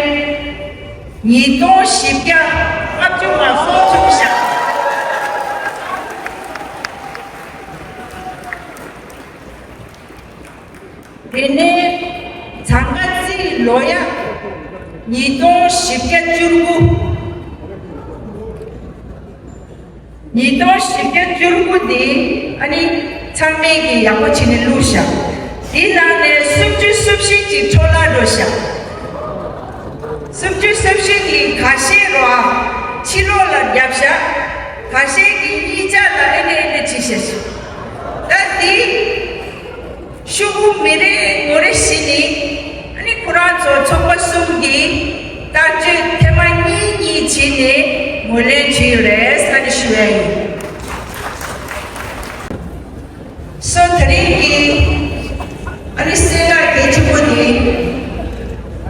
ཉིས་སྟོང་བཞི་བརྒྱ་ལྔ་བཅུ་ང་གསུམ་བྱུང་ཤག་དེ་ནས་གྱངས་ཁ་རྩིས་ལོ་ཡ་ཉིས་སྟོང་བཞི་བརྒྱ་བཅུ་དགུ། ཉིས་སྟོང་བཞི་བརྒྱ་བཅུ་དགུ་འདི་ཨ་ནི་ཚང་མས་ཀྱི་ཡག་པོ་བྱས་ནས་བླུགས་ཤག་དེའི་ནང་ནས་སུམ་ཅུ་སོ་བཞི་ཅིག་འཕྲོ་བརླག་འགྲོ་ཤག་སུམ་ཅུ་སོ་བཞི་འདི་ཁ་ཤས་རོ་ཨ་ཕྱི་ལོགས་ལ་བརྒྱབ་ཤག་ཁ་ཤས་ཀྱིས་གཉིས་ཆ་ལ་ཨེ་འདྲ་ཨེ་འདྲ་བྱས་ཤག་ད་འདི། ཤོག་བུ་མི་རེ་ངོ་རེ་བཞི་ནི། ཨ་ནི་ཁོ་རང་ཚོ་ཚོགས་པ་གསུམ་གྱིས་བསྟན་བཅོས་ཐེངས་མ་གཉིས་གཉིས་བྱས་ནས་ངོས་ལེན་བྱས་ཡོད་རེད་ཟེར་ནས་ཞུ་ཡ་ཡིན། སོ་དེ་རིང་གི་ཨ་ནི་གསལ་བསྒྲགས་གལ་ཆེན་པོ་ནི།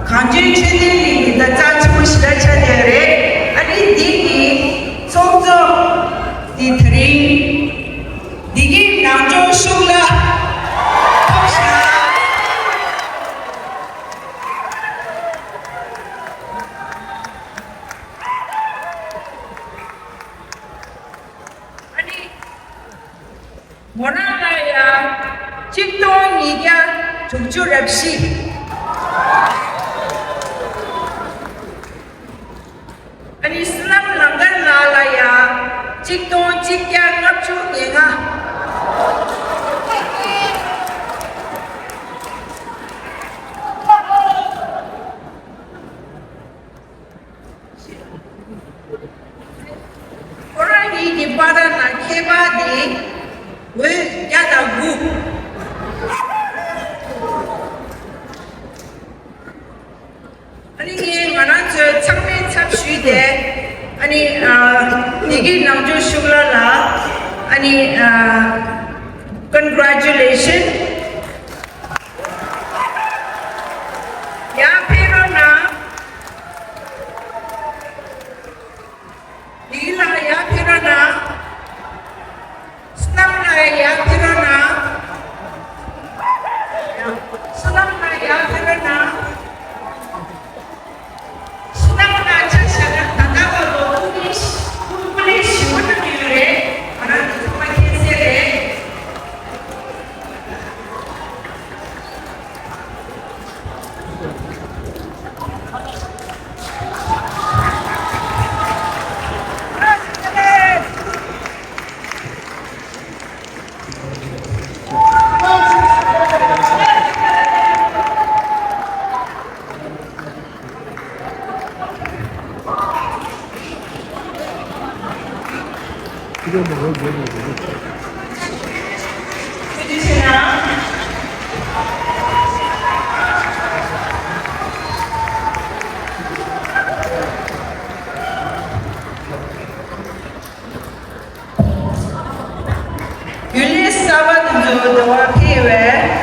གངས་ལྗོངས་ཆོས་ལྡན་གླིང་གི་ད་རྩ་ཆེན་པོ་ཞེ་དྲག་ཆགས་བསྡད་ཡོད་རེད། ཨ་ནི་འདི་གི་ཚོགས་གཙོ་འདི་དེ་རིང་། བདེ་སྐྱིད་ནང་སྦྱོང་ཤུགས་ལ་ཐོབ་ཤག་ཨ་ནི་མོ་རང་ལ་ཡ་གཅིག་སྟོང་ཉིས་བརྒྱ་དྲུག་ཅུ་རེ་བཞི། ཨ་ནི་བསོད་ནམས་ལང་དཀར་ལགས་ལ་ཡ་གཅིག་སྟོང་གཅིག་བརྒྱ་ལྔ་བཅུ་ཉེར་ལྔ། ཁོ་རང་གཉིས་ཀྱི་བར་ན་ཁྱད་པར་དེ་འོས་བརྒྱ་དང་དགུ། ཨ་ནི་ངས་ང་རང་ཚོའི་ཚང་མའི་ཚབ་ཞུས་ཏེ། ཨ་ནི་ཨ་བདེ་སྐྱིད་ནང་སྦྱོང་ཤུགས་ལ་ལ་ཨ་ནི་ཨ་congratulation། ཡར་ཕེབས་རོགས་གནང་། ལི་ལགས་ཡར་ཕེབས་རོགས་གནང་། བསོད་ནམས་ལགས་ཡར་ཕེབས་རོགས་གནང་། བསོད་ནམས་ལགས་ཡར་ཕེབས་རོགས་གནང་། བསོད་ནམས་ལགས་ཆ་བཞག་ན་ད་ལྟ་བར་དུ་སྐུ་ལས་སྐུ་ལས་ཞེ་པོ་བསྣམས་ཡོད་རེད། ང་རང་ཚོ་ཚང་མ་མཁྱེན་གསལ་རེད། རྒྱུན་ལས་གསར་པ་དེ་ཚོ་འགྲོ་བ་ཕེབས་པས་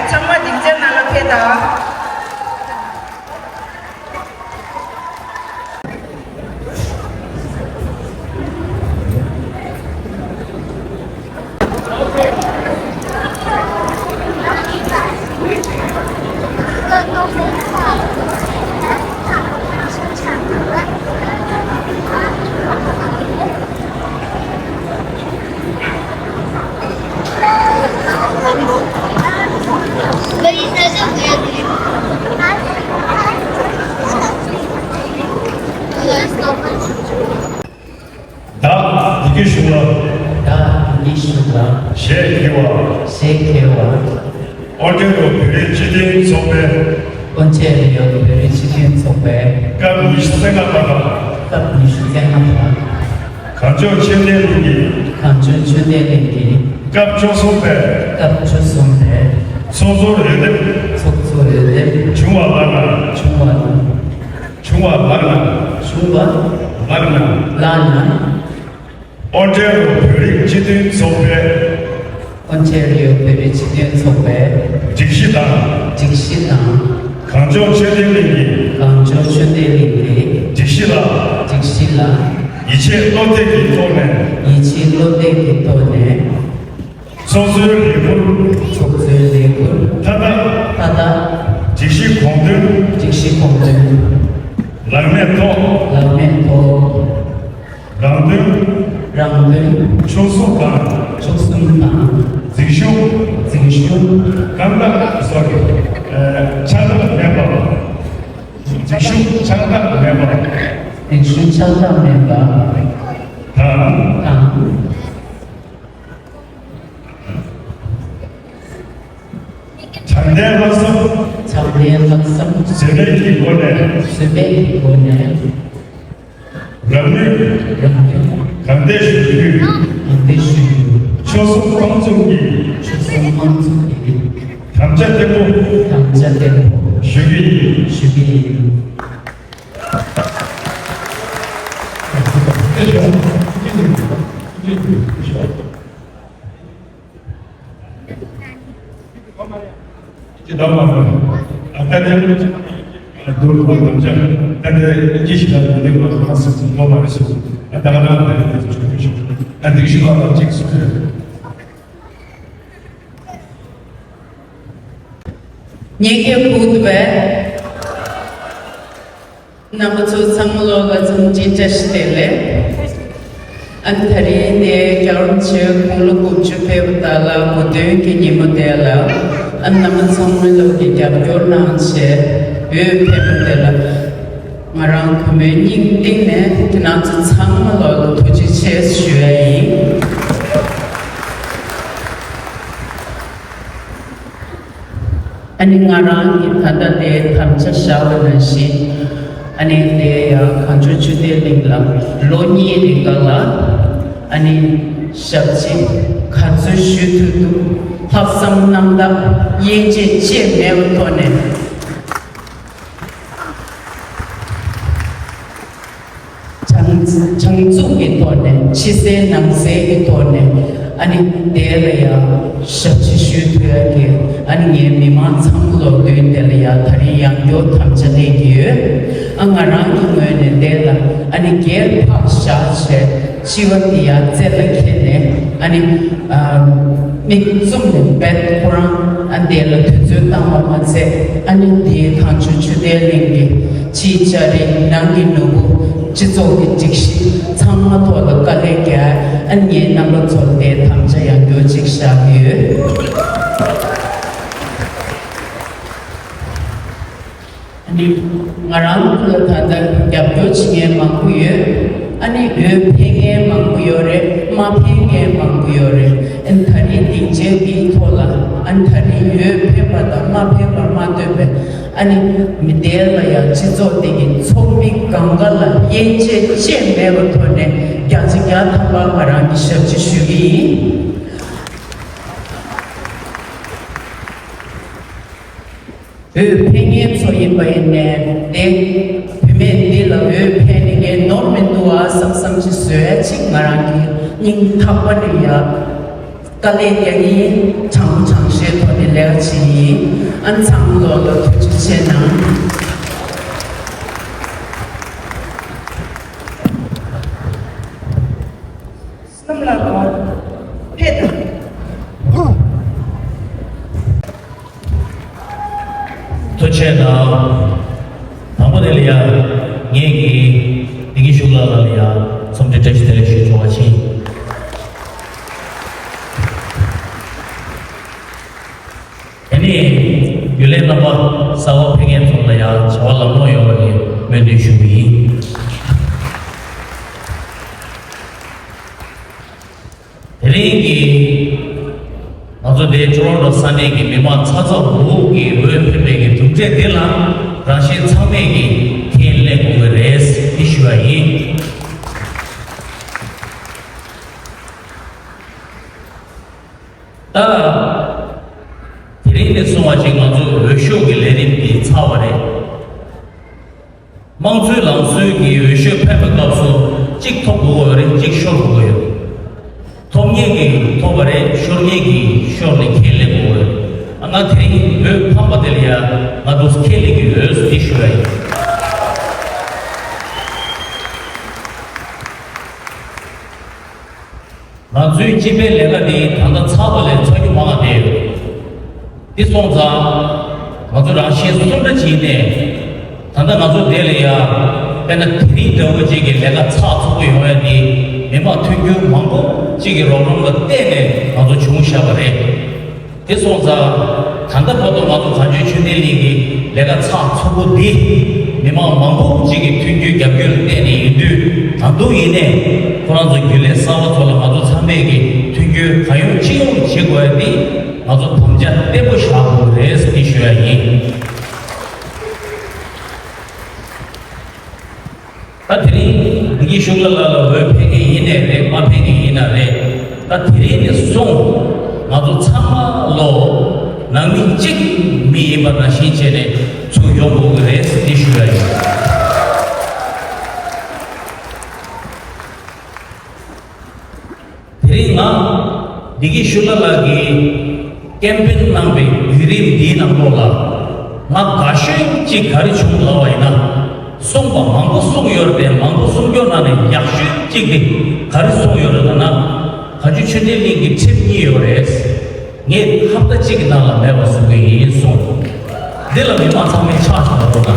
ཚང་མ་སྡིངས་ཆ་ནང་ལ་ཕེབས་དང་། ཞུ་ལ། ཞེས་བགྱི་བ། ཞེས་བགྱི་བ། ཨོན་ཊེ་རི་ཡོ་བོད་རིགས་སྤྱི་མཐུན་ཚོགས་པའི། ཨོན་ཊེ་རི་ཡོ་བོད་རིགས་སྤྱི་མཐུན་ཚོགས་པའི། སྐབས་ཉི་ཤུ་རྩ་ལྔ་པ་དང་། སྐབས་ཉི་ཤུ་རྩ་ལྔ་པ། གངས་ལྗོངས་ཆོས་ལྡན་གླིང་གི། གངས་ལྗོངས་ཆོས་ལྡན་གླིང་གི། སྐབས་བཅུ་གསུམ་པའི། སྐབས་བཅུ་གསུམ་པའི། ཚོགས་གཙོར་འོས་འདེམས། ཚོགས་གཙོར་འོས་འདེམས། བྱུང་བ་ལགས་ན། བྱུང་བ་ལགས། བྱུང་བ་ལགས་ན། བྱུང་བ། ལགས་ན། ལགས་ན། ཨོན་ཊེ་རི་ཡོ་བོད་རིགས་སྤྱི་མཐུན་ཚོགས་པའི། ཨོན་ཊེ་རི་ཡོ་བོད་རིགས་སྤྱི་མཐུན་ཚོགས་པའི། སྒྲིག་གཞི་དང་། སྒྲིག་གཞི་དང་། གངས་ལྗོངས་ཆོས་ལྡན་གླིང་གི། གངས་ལྗོངས་ཆོས་ལྡན་གླིང་གི། སྒྲིག་གཞི་ལ། སྒྲིག་གཞི་ལ། ཡིད་ཆེས་བློ་གཏད་ཀྱི་ཐོག་ནས། ཡིད་ཆེས་བློ་གཏད་ཀྱི་ཐོག་ནས། ཚོགས་གཙོའི་ལས་ཁུར། ཚོགས་གཙོའི་ལས་ཁུར། མཐའ་དག་མཐའ་དག་སྒྲིག་གཞི་དགོངས་དོན། སྒྲིག་གཞི་དགོངས་དོན། ལག་ལེན་ཐོག་ལག་ལེན་ཐོག་རང་དོན། རང་དོན། ཕྱོགས་སུ་གང་། ཕྱོགས་སུ་གང་། འཛིན་ཤུགས། འཛིན་ཤུགས། རྐང་ཐང་། སོ་རི། ཨ། ཆག་སྡང་མེད་པ། འཛིན་ཤུགས་ཆག་སྡང་མེད་པ། འཛིན་ཤུགས་ཆག་སྡང་མེད་པ། དང་། དང་། དྲང་བདེན་ལྷག་བསམ། དྲང་བདེན་ལྷག་བསམ། བཟོད་མེད་ཀྱི་སྒོ་ནས། བཟོད་མེད་ཀྱི་སྒོ་ནས། རང་ནུས། རང་ནུས། གང་ཐད་ཞུ་རྒྱུ། གང་ཐད་ཞུ་རྒྱུ། ཆོལ་གསུམ་དཔང་བཙུགས་ཀྱིས། ཆོལ་གསུམ་དཔང་བཙུགས་ཀྱིས། དམ་བཅའ་བརྟན་པོ། དམ་བཅའ་བརྟན་པོ། ཞུ་རྒྱུ་ཡིན། ཞུ་རྒྱུ་ཡིན། ཅི་ལྟར་མ་ལ། ཨ། ད་ལྟའི་རྡོ་རུ་བ་དམ་བཅའ། ད་ལྟའི་ཅི་ཞིག་ལ་འདི་ལ་ཁ་སི་སི་ལོ་མ་རེད་ཟེར། ཨ། ད་ང་རང་ད་ལྟའི་ཚོ་ཆུང་ཆུང་ཞིག་ཨ། འདི་ཞིག་ལ་ཅིག་སུ་རེད། ཉེ་གེ་ཕུག་ཏུ་བས། རྣམ་པ་ཚོ་ཚང་མ་ལོ་ལ་འཚམས་འདྲི་བཀྲ་ཤིས་བདེ་ལེགས། ཨ་ནི་ད་རིང་འདིར་རྒྱལ་བ་རིན་པོ་ཆེ་དགུང་ལོ་དགུ་བཅུ་ཕེབས་པ་དག་ལ་གོ་སྟོན་གྱི་ཉིན་མོ་དེ་ལ། ཨ་ནི་རྣམ་པ་ཚང་མ་ལོ་གིས་རྒྱབ་སྐྱོར་གནང་བྱས་འོས་འཕེན་པ་དེ་ལ། ང་རང་གུས་མོའི་སྙིང་གཏིང་ནས་ཁྱེད་རྣམ་ཚོ་ཚང་མ་ལོ་ལ་ཐུགས་རྗེ་ཆེ་ཞུ་ཡ་ཡིན། ཨ་ནི་ང་རང་གིས་ད་ལྟ་དེ་དམ་བཅའ་བཞག་པ་ནང་བཞིན། ཨ་ནི་དེ་ཡང་གངས་ལྗོངས་ཆོས་ལྡན་གླིང་ལ་ལོ་གཉིས་རིང་ག་ལ། ཨ་ནི་ཞབས་ཕྱི་ག་ཚོད་ཞུ་ཐུབ་ཐུབ་ལྷག་བསམ་རྣམ་དག་དབྱེ་འབྱེད་ཅེས་མེད་པའི་ཐོག་ནས། བྱང་བྱང་ཆུབ་ཀྱི་ཐོག་ནས། ཕྱི་གསལ་ནང་གསལ་གྱི་ཐོག་ནས། ཨ་ནི་དེ་ལ་ཡང་ཞབས་ཕྱི་ཞུ་ཐུབ་ཡ་གི། ཨ་ནི་ངའི་མི་མང་ཚང་མ་ལོ་མདུན་དེ་ལ་ཡང་ད་རིང་ཡང་བསྐྱར་དམ་བཅའ་ལེན་གྱི་ཡོད། ཨ། ང་རང་གི་ངོས་ནས་དེ་ལ། ཨ་ནི་སྒེར་ཕར་བཞག་བྱས། སྤྱི་པ་འདི་ཡང་རྩེ་ལ་འཁྱེར་ནས། ཨ་ནི། ཨ། མིག་བཙུམ་ནས་རྦད་ཁོ་རང་། ཨ། དེ་ལ་དུས་ཚོད་བཏང་བ་མ་ཚད། ཨ་ནི་འདིའི་གངས་ལྗོངས་ཆོས་ལྡན་གླིང་གི་ཕྱིའི་ལྕགས་རི། ནང་གི་ནོར་བུ། སྤྱི་ཚོགས་ཀྱི་སྒྲིག་གཞི་ཚང་མ་ཐོག་ལ་དཀའ་ལས་རྒྱག་ཨ་ནི་ངའི་རྣམ་པ་ཚོར་དེ་དམ་བཅའ་ཡང་བསྐྱར་ཅིག་བཞག་གི་ཡོད། ཨ་ནི་ང་རང་ཚོ་ལ་ད་ལྟ་རྒྱབ་སྐྱོར་བྱེད་མཁན་མང་པོ་ཡོད། ཨ་ནི་འོས་འཕེན་མཁན་མང་པོ་ཡོད་རེད། མ་འཕེན་མཁན་མང་པོ་ཡོད་རེད། ཨ་ནི་ད་རིང་སྡིངས་ཆའི་འདིའི་ཐོག་ལ། ཨ་ནི་ད་རིང་འོས་འཕེན་པ་དང་མ་འཕེན་པར་མ་ལྟོས་པའི། ཨ་ནི་མི་དེ་ལ་ཡང་སྤྱི་ཚོགས་དེ་གི་ཚོགས་མི་གང་ག་ལ་དབྱེ་འབྱེད་ཅེས་མེད་པའི་ཐོག་ནས་བརྒྱ་ཆ་བརྒྱ་ཐམ་པ་ང་རང་གིས་ཞབས་ཕྱི་ཞུ་གི་ཡིན། འོས་འཕེན་མཁན་ཚོ་ཡིན་པ་ཡིན་ནའི་དེ། བུད་མེད་འདི་ལ་འོས་འཕེན་ནི་ངས་ནོར་མི་འདུག་ཨ་བསམ་བསམ་ཅིག་བཟོས་ཡ་ཅིག་ང་རང་གི་སྙིང་ཐག་པ་ནས་ཡ་དཀའ་ལས་རྒྱག་གི་ཡིན། དྲང་པོ་དྲང་བཞག་ཐོག་ནས་ལས་ཀ་བྱེད་ཀྱི་ཡིན། ཨ་ནི་ཚང་མ་ལོ་ལ་ཐུགས་རྗེ་ཆེ་གནང་། བསམ་བློ་གོ་ཕེབས་དང་། ཐུགས་རྗེ་ཆེ་གནང་། དང་པོ་དེ་ལ་ཡ་ངེད་ཀྱིས་བདེ་སྐྱིད་ཤུགས་ལགས་ལགས་ལ་ཡ་འཚམས་འདྲི་བཀྲ་ཤིས་བདེ་ལེགས་ཞུ་ཆོག་པ་བྱིན། དེ་ནས་རྒྱུན་ལས་རྣམ་པ་གསར་པ་ཕེབས་མཁན་ཚོ་ལ་ཡང་བྱ་བ་ལམ་ལྷོང་ཡོང་བའི་སྨོན་འདུན་ཞུ་གི་ཡིན། དེ་ དེ་གི་ང་ཚོ་དེ་ཊོ་རོན་ཊོ་ས་གནས་ཀྱི་མི་མང་ཚ་ཚ་འུར་འུར་གྱི་འོས་འཕེན་པའི་གི་གྲུབ་འབྲས་དེ་ལ་རང་བཞིན་ཚང་མས་ཀྱི་ཁས་ལེན་དགོས་ཀྱི་རེད་དེ་ཞུ་བ་ཡིན། ད། དེ་རིང་ནས་བཟུང་བ་ཅིག་ང་ཚོ་འོས་ཤོག་གི་ལས་རིམ་འདི་ཚར་བ་རེད། དམངས་གཙོའི་ལམ་སྲོལ་གྱི་འོས་ཤོག་འཕེན་པའི་སྐབས་སུ་གཅིག་ཐོབ་དགོས་ཀྱི་ཡོད་རེད། གཅིག་ཤོར་དགོས་ཀྱི་ཡོད་རེད། ཐོབ་མཁན་གྱིས་ཐོབ་པ་རེད། ཤོར་མཁན་གྱིས་ཤོར་ནས་ཁས་ལེན་དགོས་ཀྱི་ཡོད་རེད། ང་དེ་རིང་འོས་འཕངས་པ་དེ་ལ་ཡ་ང་ཚོ་ཁས་ལེན་གྱི་ཡོད་ཟེར་ཞུ་ཡ་ཡིན། ང་ཚོའི་སྤྱི་པའི་ལས་ཀ་འདི་ད་ལྟ་ཚར་བ་ལས་ཚར་རྒྱུ་མང་བ་བསྡད་ཡོད། འདི་སོང་ཙང་ང་ཚོ་རང་བཞིན་སུ་འདྲ་བྱས་ནས་ད་ལྟ་ང་ཚོ་འདི་ལ་ཡ་དཔེར་ན་དེ་རིང་འདྲ་བོ་ཅིག་གི་ལས་ཀ་ཚགས་ཚུད་པོ་ཡོང་ཡ་འདི་མི་མང་མཐུན་འགྱུར་མང་པོ་ཅིག་གི་རོགས་རམ་ལ་བརྟེན་ནས་ང་ཚོ་བྱུང་བཞག་པ་རེད། དེ་སོང་ཙང་། ད་ལྟ་བར་དུ་ང་ཚོ་གངས་ལྗོངས་ཆོས་ལྡན་གླིང་གི་ལས་ཀ་ཚགས་ཚུད་པོ་འདི། མི་མང་མང་པོ་ཅིག་གི་མཐུན་རྒྱུའི་རྒྱབ་སྐྱོར་ལ་བརྟེན་ནས་ཡིན་དུས། ད་དུང་ཡིན་ནའི། ཁོ་རང་ཚོ་རྒྱུན་ལས་གསར་པ་ཚོ་ལ་ང་ཚོ་ཚང་མས་ཀྱི་མཐུན་རྒྱུའི་གང་ཡོང་ཅི་ཡོང་བྱེད་དགོས་ཡ་འདི། ང་ཚོ་དམ་བཅའ་བརྟན་པོ་བཞག་དགོས་རེད་ཟེར་ཞུ་ཡ་ཡིན། ད་དེ་རིང་བདེ་སྐྱིད་ཤུགས་ལ་ལགས་ལ་འོས་འཕེན་མཁན་ཡིན་ནའི་རེད། མ་འཕེན་མཁན་ཡིན་ན་རེད། ད་དེ་རིང་ནས་བཟུང་ང་ཚོ་ཚང་མ་ལོ་ནང་མི་གཅིག་མི་ཡིན་པ་ནང་བཞིན་བྱས་ནས་ཚུར་ཡོང་དགོས་ཀྱི་རེད་ཟེར་འདི་ཞུ་ཡ་ཡིན། དེ་རིང་ང་བདེ་སྐྱིད་ཤུགས་ལ་ལགས་ཀྱིས་ཀེམ་པེན་གནང་བའི་བརྒྱུད་རིམ་འདིའི་ནང་ལོགས་ལ་ང་དགའ་ཤོས་གཅིག་ག་རེ་བྱུང་ལབ་པ་ཡིན་ན། གསུངས་པ་མང་པོ་གསུངས་ཡོད་རེད་དེ། མང་པོ་གསུངས་རྒྱུ་ནང་ནས་ཡག་ཤོས་གཅིག་དེ་ག་རེ་གསུངས་ཡོད་རེད་ལབ་ན། གངས་ལྗོངས་ཆོས་ལྡན་གླིང་གི་ཁྲིམས་གཉིས་ཡོད་རེད། ངས་ཧབ་ཏ་གཅིག་གི་ནང་ལ་མེད་པ་བཟོ་གི་ཡིན་གསུངས། འདི་ལ་མི་མང་ཚང་མས་ཕྱག་ཞུ་མ་གཏོང་ན།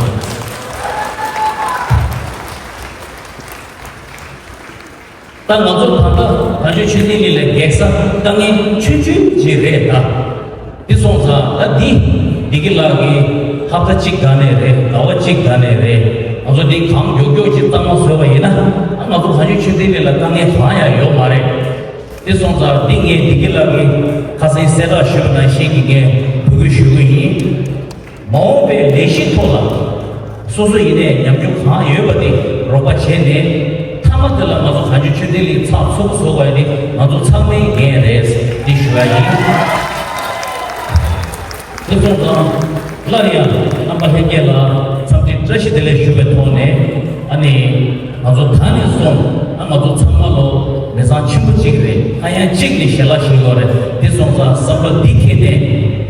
ད་ང་ཚོ་ད་ལྟ་གངས་ལྗོངས་ཆོས་ལྡན་གླིང་ལ་གེགས་ས་དཀའ་ངལ་ཆུང་ཆུང་ཅིག་རེད་ད། འདི་སོང་ཙང་ད་འདི་བདེ་སྐྱིད་ལགས་ཀྱིས་ཧབ་ཏ་གཅིག་ག་ནས་རེད། ཟླ་བ་གཅིག་ག་ནས་རེད། ང་ཚོ་འདི་གང་མགྱོགས་མགྱོགས་ཅིག་གཙང་མ་བཟོས་པ་ཡིན་ན། ང་ཚོ་གངས་ལྗོངས་ཆོས་ལྡན་གླིང་ལ་དཀའ་ངལ་གང་ཡང་ཡོད་མ་རེད། འདི་སོང་ཙང་འདི་ངས་བདེ་སྐྱིད་ལགས་ཀྱིས་ཁ་སང་གསལ་བསྒྲགས་ཞུས་པ་ནང་བཞིན་གྱི་ངས་འབོད་སྐུལ་ཞུ་གི་ཡིན། མ་འོངས་པའི་ལས་གཞི་ཐོག་ལ་སོ་སོ་ཡིན་ནའི་ཉམས་མྱོང་གང་ཡོད་པ་དེ་རོགས་པ་བྱས་ནས། མཐའ་མ་དེ་ལ་ང་ཚོ་གངས་ལྗོངས་ཆོས་ལྡན་གླིང་ཚགས་ཚུད་པོ་བཟོ་དགོས་ཡ་དེ་ང་ཚོ་ཚང་མའི་འགན་རེད་འདི་ཞུ་ཡ་ཡིན། དེ་སོང་ཙང་སླར་ཡང་རྣམ་པ་ལྷན་རྒྱས་ལ་འཚམས་འདྲི་བཀྲ་ཤིས་བདེ་ལེགས་ཞུ་བའི་ཐོག་ནས། ཨ་ནི། ང་ཚོ་ད་ནས་བཟུང་ཨ་ང་ཚོ་ཚང་མ་ལོ་མི་ཚང་ཆེན་པོ་གཅིག་རེད། ཨ་ཡང་གཅིག་ནས་ཞལ་ལག་ཞུ་དགོས་རེད། འདི་སོང་ཙང་བསམ་བློ་འདི་འཁྱེར་ནས་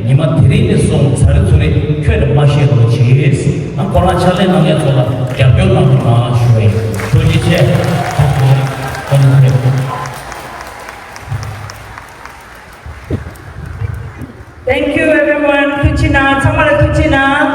ཉི་མ་དེ་རིང་ནས་བཟུང་ཚ་རེ་ཚུ་རེ་ཁྱོན་ནས་མ་བཤད་རོགས་བྱེད། ཨ་ཁོ་རང་ཕྱག་ལས་གནང་མཁན་ཚོ་ལ་རྒྱབ་སྐྱོར་གནང་རོགས་གནང་ཞུ་བ་ཡིན། ཐུགས་རྗེ་ཆེ། ཐུགས་རྗེ་ཆེ། Thank you everyone. ཐུགས་རྗེ་གནང་། ཚང་མ་ལ་ཐུགས་རྗེ་གནང་།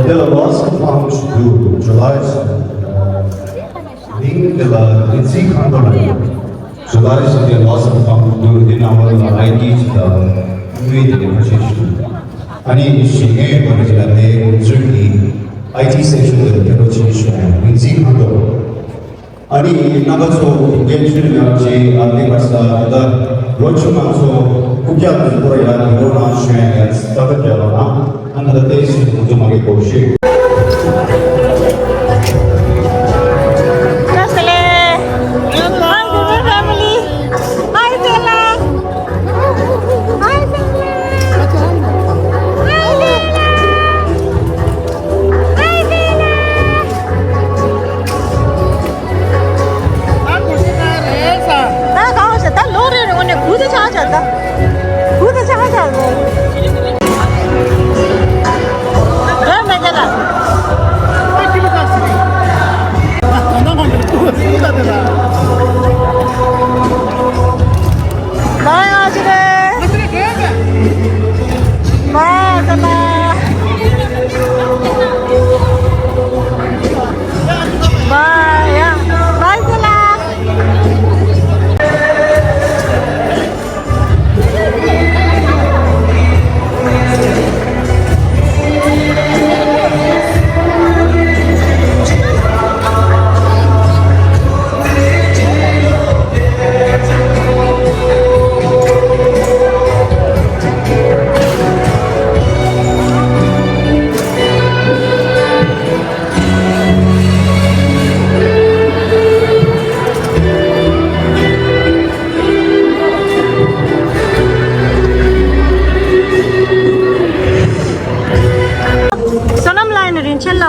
དེ་ལ་loss of funds to July, ཨ། ལིང་དེ་ལ་རིན་ཚིག་ཁང་པ་ལ་July ཞིག་དེ་loss of funds to དེ་ནང་བ་ལ་ཨའི་ཌི་ཅིག་དང་དངུལ་དེ་ཁ་ཤས་ཤིག་ཨ་ནི་གཞན་ངའི་བར་གྱི་ལ་ནས་ཚུལ་གྱི་ཨའི་ཊི་སེག་ཤོན་དེ་ཕེབས་རོགས་བྱེད་ཞུ་ཡང་རིན་ཚིག་ཁང་པ། ཨ་ནི་རྣམ་པ་ཚོ་དགེ་རྒན་ཆོས་ཉག་ཅེས་ཨ་ལི་ཁར་ས་ད་ལོ་ཆུང་ང་ཚོ་རྐུབ་བཀྱག་དུས་སྐོར་ཡང་ཉི་འོ་རང་ཞོན་ཡང་ས་ད་བརྒྱབ་པ་ན་ཨ་ན་ད་ཏེ་སུ་ཁོང་ཚོ་མ་གི་གོ་ཤེས།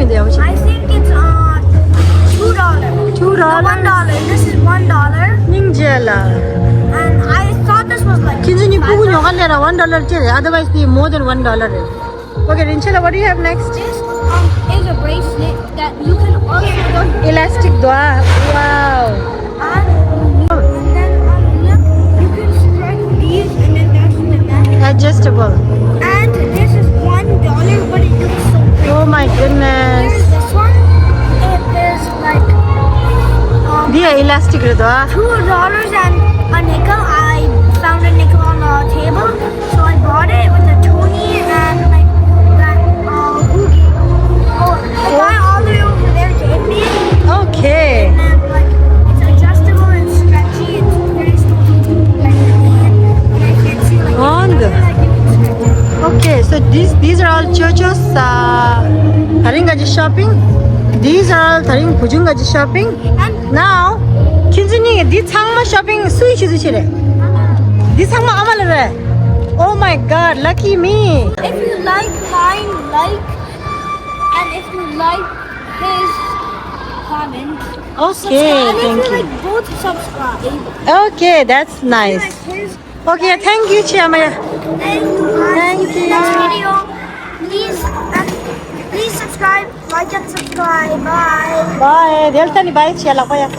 མི་འདུག་ཡག་པོ་ཞིག Two dollar. Two dollar? No, one dollar. This is one dollar. སྙིང་རྗེ་ལ། And I thought this was like ཁྱེད་ཚོ་གཉིས་སྤུ་གུ་ཉོ་ག་སླེབས་ར་one dollar ཅིག་རེད། Otherwise the more than one dollar རེད། Okay, Rinchela, what do you have next? This um, is a bracelet that you can also do. Elastic དོ། Wow. And, and then um, look, you can strike these and then that's the net. Adjustable. And this is one dollar, but it looks so pretty. Oh my goodness. There's this one. It is like um, འདི་ཡ་elastic རེད་དོ། two dollars and a nickel. I found a nickel on the table, so I bought it with a toonie and like that uh, boogie. Oh, the guy all the way over there gave me it. Okay. And like it's adjustable and stretchy. It's very smooth. Like, and I can see like it's nothing like you can stretch it. Okay, so these these are all Chochos. Uh, Taringaji shopping. These are all Taring Pujungaji shopping. And now, ཁྱེད་ཚོ་གཉིས་འདི་ཚང་མ་shopping སུས་བྱེད་སུ་བྱེད་རེད། འདི་ཚང་མ་ཨ་མ་ལ་རེད། Oh my God, lucky me. If you like mine, like, and if you like his, comment. Okay, subscribe. And if thank you, you like both, subscribe. Okay, that's nice. If you like his, okay, thank you, Chiamaya. Thank you. Thank you. Next video, please, uh, please subscribe, like and subscribe. Bye. Bye. Delta ni bye, Chia, la, bye.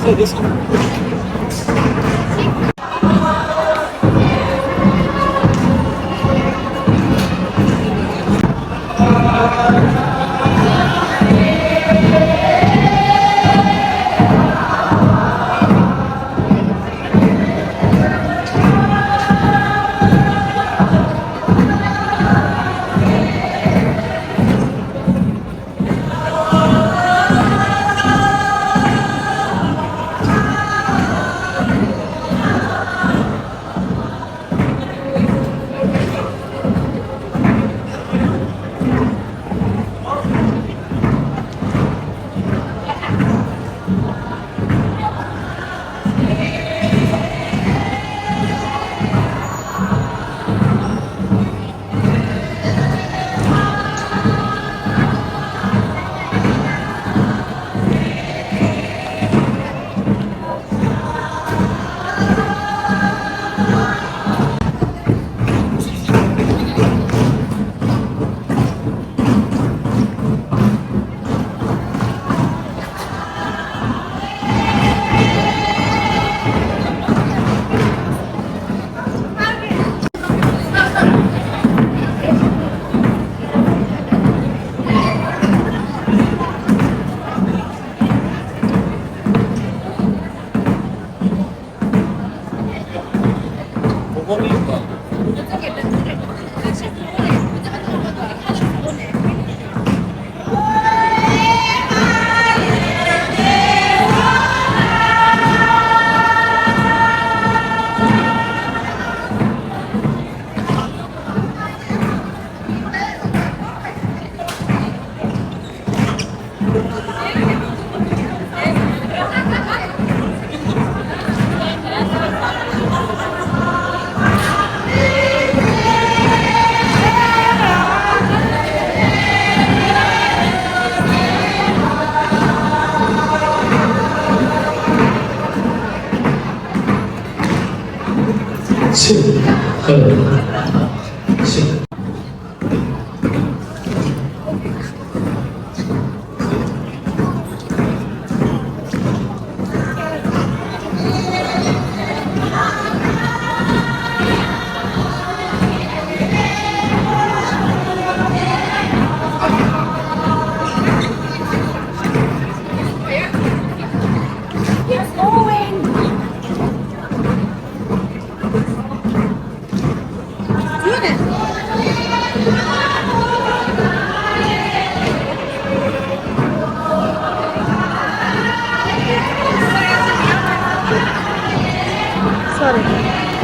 Sorry.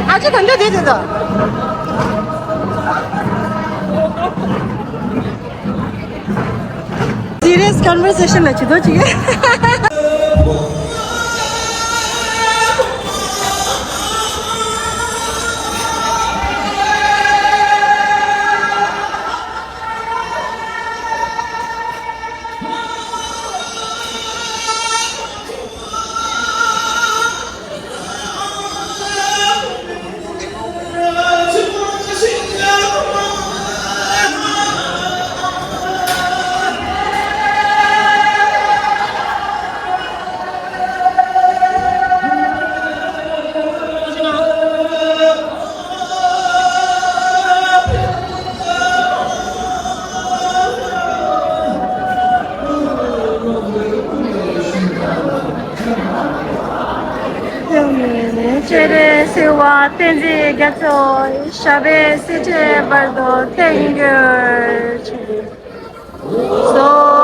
ཨ་ཅེ་ག་འདྲ་བསྡད་དེ་འདུག Serious conversation ལ་ཇུས་གཏོགས་བྱེད། སྤྱན་རས་གཟིགས་དབང་བསྟན་འཛིན་རྒྱ་མཚོ། ཞབས་པད་སྲིད་མཐའི་བར་དུ་བརྟན་གྱུར་ཅིག་སོ།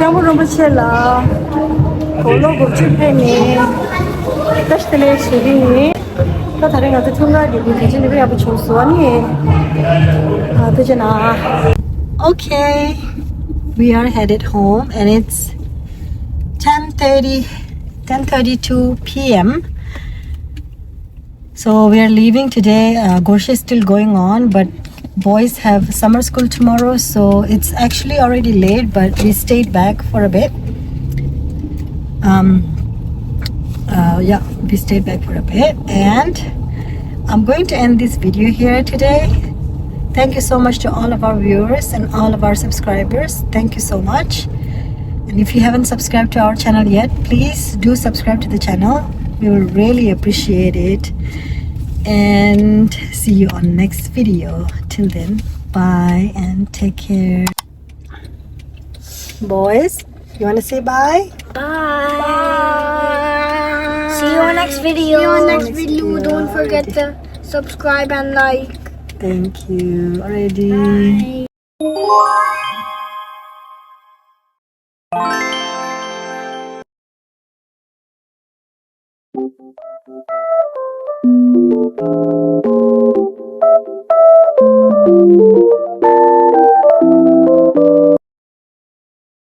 སྐྱབས་མགོན་རིན་པོ་ཆེ་ལ་དགུང་ལོ་དགུ་བཅུ་ཕེབས་ནས་བཀྲ་ཤིས་བདེ་ལེགས་ཞུ་གི་ཡིན། ད་ད་རེས་ང་ཚོ་འཁྲུངས་སྐར་གྱི་དུས་ཆེན་འདི་ག་ཡག་པོ་བྱུང་སོང་ཨ་ནི། ཨ་ཐུགས་རྗེ་གནང་། Okay, we are headed home and it's ten thirty, ten thirty-two p.m. So we are leaving today. Uh, Gorshe is still going on, but boys have summer school tomorrow, so it's actually already late, but we stayed back for a bit. Um, uh, yeah, we stayed back for a bit, and I'm going to end this video here today. Thank you so much to all of our viewers and all of our subscribers. Thank you so much. And if you haven't subscribed to our channel yet, please do subscribe to the channel. We will really appreciate it. And see you on next video. Till then, bye and take care. Boys, you want to say bye? Bye. See you on next video. See you on next video. Don't forget to subscribe and like. Thank you already. Bye.